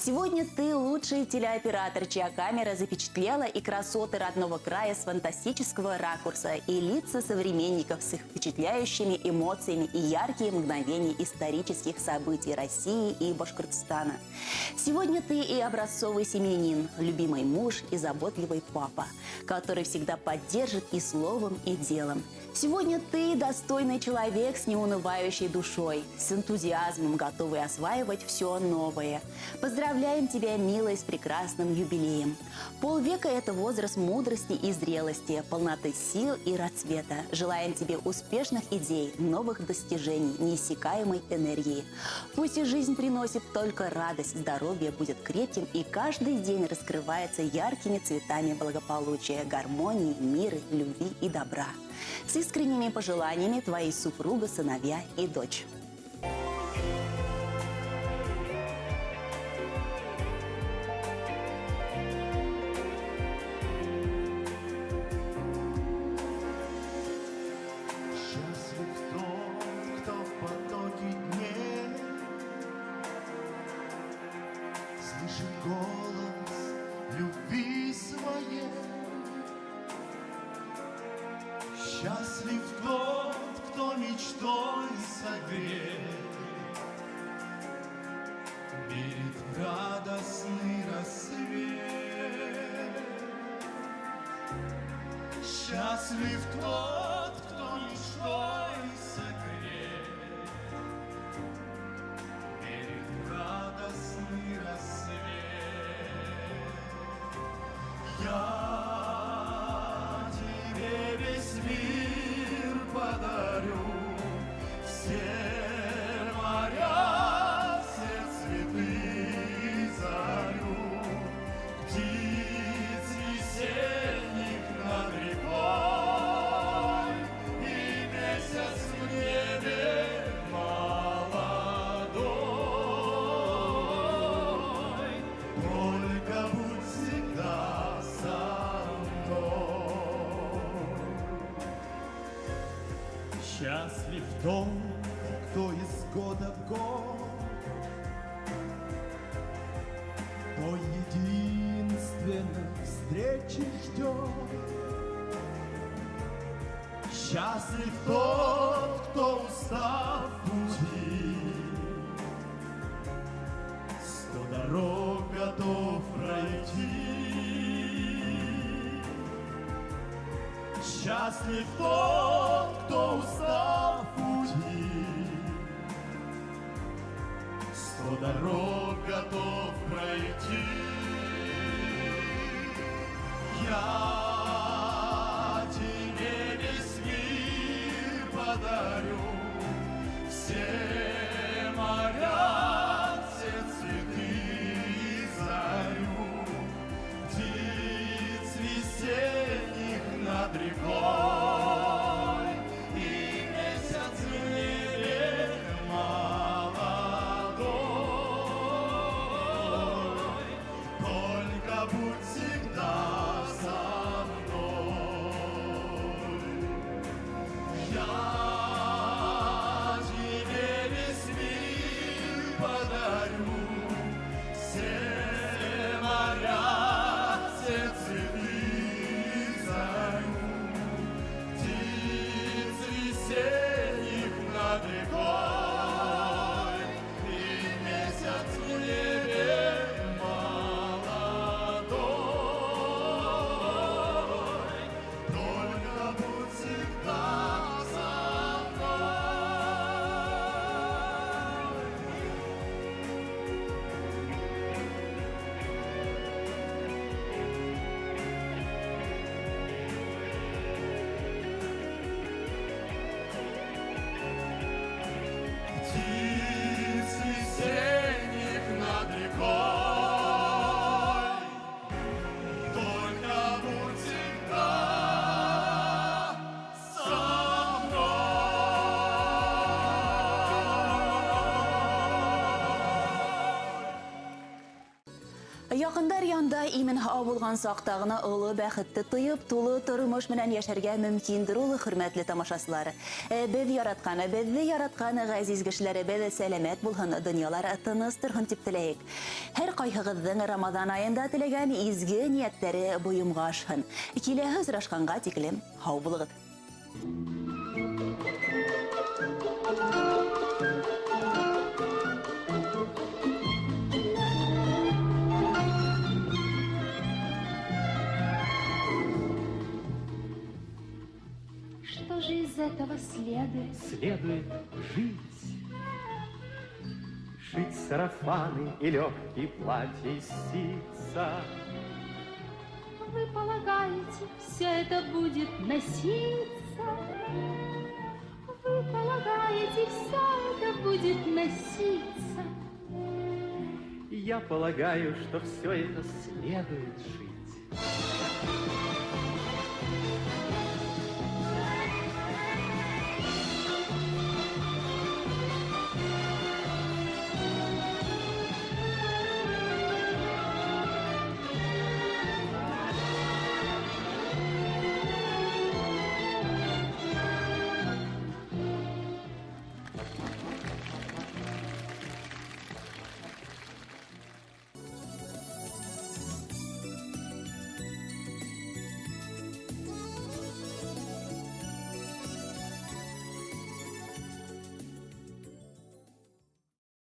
Сегодня ты лучший телеоператор, чья камера запечатлела и красоты родного края с фантастического ракурса, и лица современников с их впечатляющими эмоциями и яркие мгновения исторических событий России и Башкортостана. Сегодня ты и образцовый семьянин, любимый муж и заботливый папа, который всегда поддержит и словом, и делом. Сегодня ты достойный человек с неунывающей душой, с энтузиазмом, готовый осваивать все новое. Поздравляем тебя, милый, с прекрасным юбилеем. Полвека – это возраст мудрости и зрелости, полноты сил и расцвета. Желаем тебе успешных идей, новых достижений, неиссякаемой энергии. Пусть и жизнь приносит только радость, здоровье будет крепким и каждый день раскрывается яркими цветами благополучия, гармонии, мира, любви и добра. С искренними пожеланиями твои супруга, сыновья и дочь. Счастлив тот, кто в потоке дней Слышит голос любви своей. Счастлив тот, кто мечтой согрет, Верит в радостный рассвет. Счастлив тот, кто мечтой согрет, Верит в радостный рассвет. Я тебе весь мир подарю, Все моря, все цветы зарю, Птиц весенних над рекой И месяц в небе молодой. Только будь всегда со мной. Счастлив тот, кто из года в год Той единственной встречи ждет. Счастлив тот, кто устав в пути, Сто дорог готов пройти. Счастлив тот, кто устав в пути, Сто дорог готов пройти. Я тебе весь мир подарю, Все моря, все цветы зарю, Птиц весенних над рекой И месяц в небе молодой. Только будь всегда со мной. Я тебе весь мир подарю, Все моря, все цветы зарю. Яҡындар янда имен һау булған саҡта ғына оло бәхетте тойоп, тулы тормош менән йәшәргә мөмкиндер ул, хөрмәтле тамашасылар. Беҙ яратҡан, беҙҙе яратҡан ғәзиз кешеләребеҙ сәләмәт булһын, донъялар тыныс торһон тип теләйек. Һәр ҡайһығыҙҙың Рамаҙан айында теләгән изге ниәттәре бойомға ашһын. Киләһе осрашҡанға тиклем һау булығыҙ. Что же из этого следует? Следует жить. Шить сарафаны и легкие платья из ситца. Вы полагаете, все это будет носиться? Вы полагаете, все это будет носиться? Я полагаю, что все это следует жить.